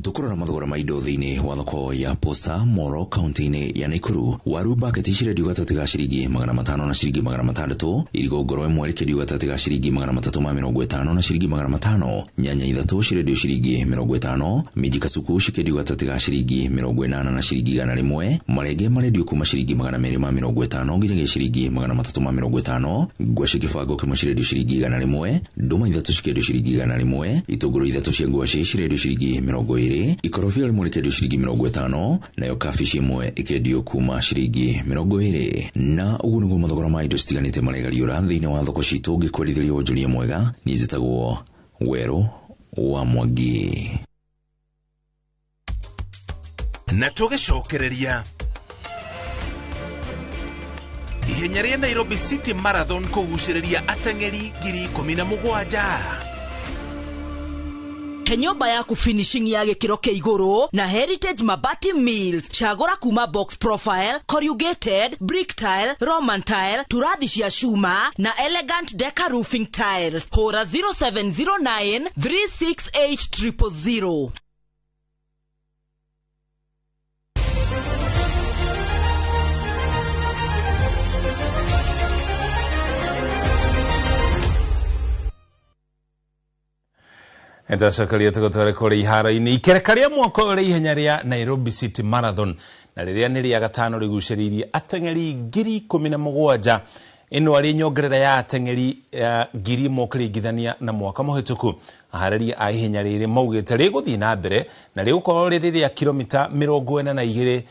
Tukurora mathogora ma indo thiini wa thoko ya Posta Moro kaunti-inĩ ya Nakuru. Waru baketi cirendio gatagatĩ ga ciringi 500 na ciringi 600, irigo ngoro ĩmwe rĩkĩendio gatagatĩ ga ciringi 350 na ciringi 500, nyanya ithatũ cirendio ciringi 50, minji kasuku cikĩendio gatagatĩ ga ciringi 80 na ciringi 100, marenge marendio kuma ciringi 250 nginyagia ciringi 350, ngwacĩ kĩbango kĩmwe cirendio ciringi 100, ndũma ithatũ cikĩendio ciringi 100, itũngũrũ ithatũ cia ngwacĩ cirendio ciringi 20, ikorobia rĩmwe rĩkĩendio ciringi 50, nayo kabici ĩmwe ĩkĩendio kuma ciringi 20. Na ũguo nĩguo mathogora ma indo citiganĩte maregariũra thĩinĩ wa thoko citũ. Ngĩkwerithĩria wonjoria mwega, niĩ njĩtagwo Werũ wa Mwangi. Na tũgĩcokereria ihenya rĩa Nairobi City Marathon kũgucĩrĩria ateng'eri 17,000. He nyũmba yaku finishing ya gĩkĩro kĩa igũrũ na Heritage Mabati Mills. Cagũra kuma box profile, corrugated, brick tile, Roman tile, turathi cia cuma na elegant deca roofing tiles. Hũra 0709 368 000. Ndacokeria tũgũtware kũrĩa iharo-inĩ ikereka rĩa mwaka ũyũ rĩa ihenya rĩa Nairobi City Marathon na rĩrĩa nĩ rĩa gatano rĩgucĩrĩirie ateng'eri 17,000. Ĩno arĩ nyongerera ya ateng'eri 1,000 ũkĩringithania na mwaka mũhĩtũku. Aharĩria a ihenya rĩrĩ maugĩte rĩgũthiĩ na mbere na rĩgũkorwo rĩrĩ rĩa kilomita 42.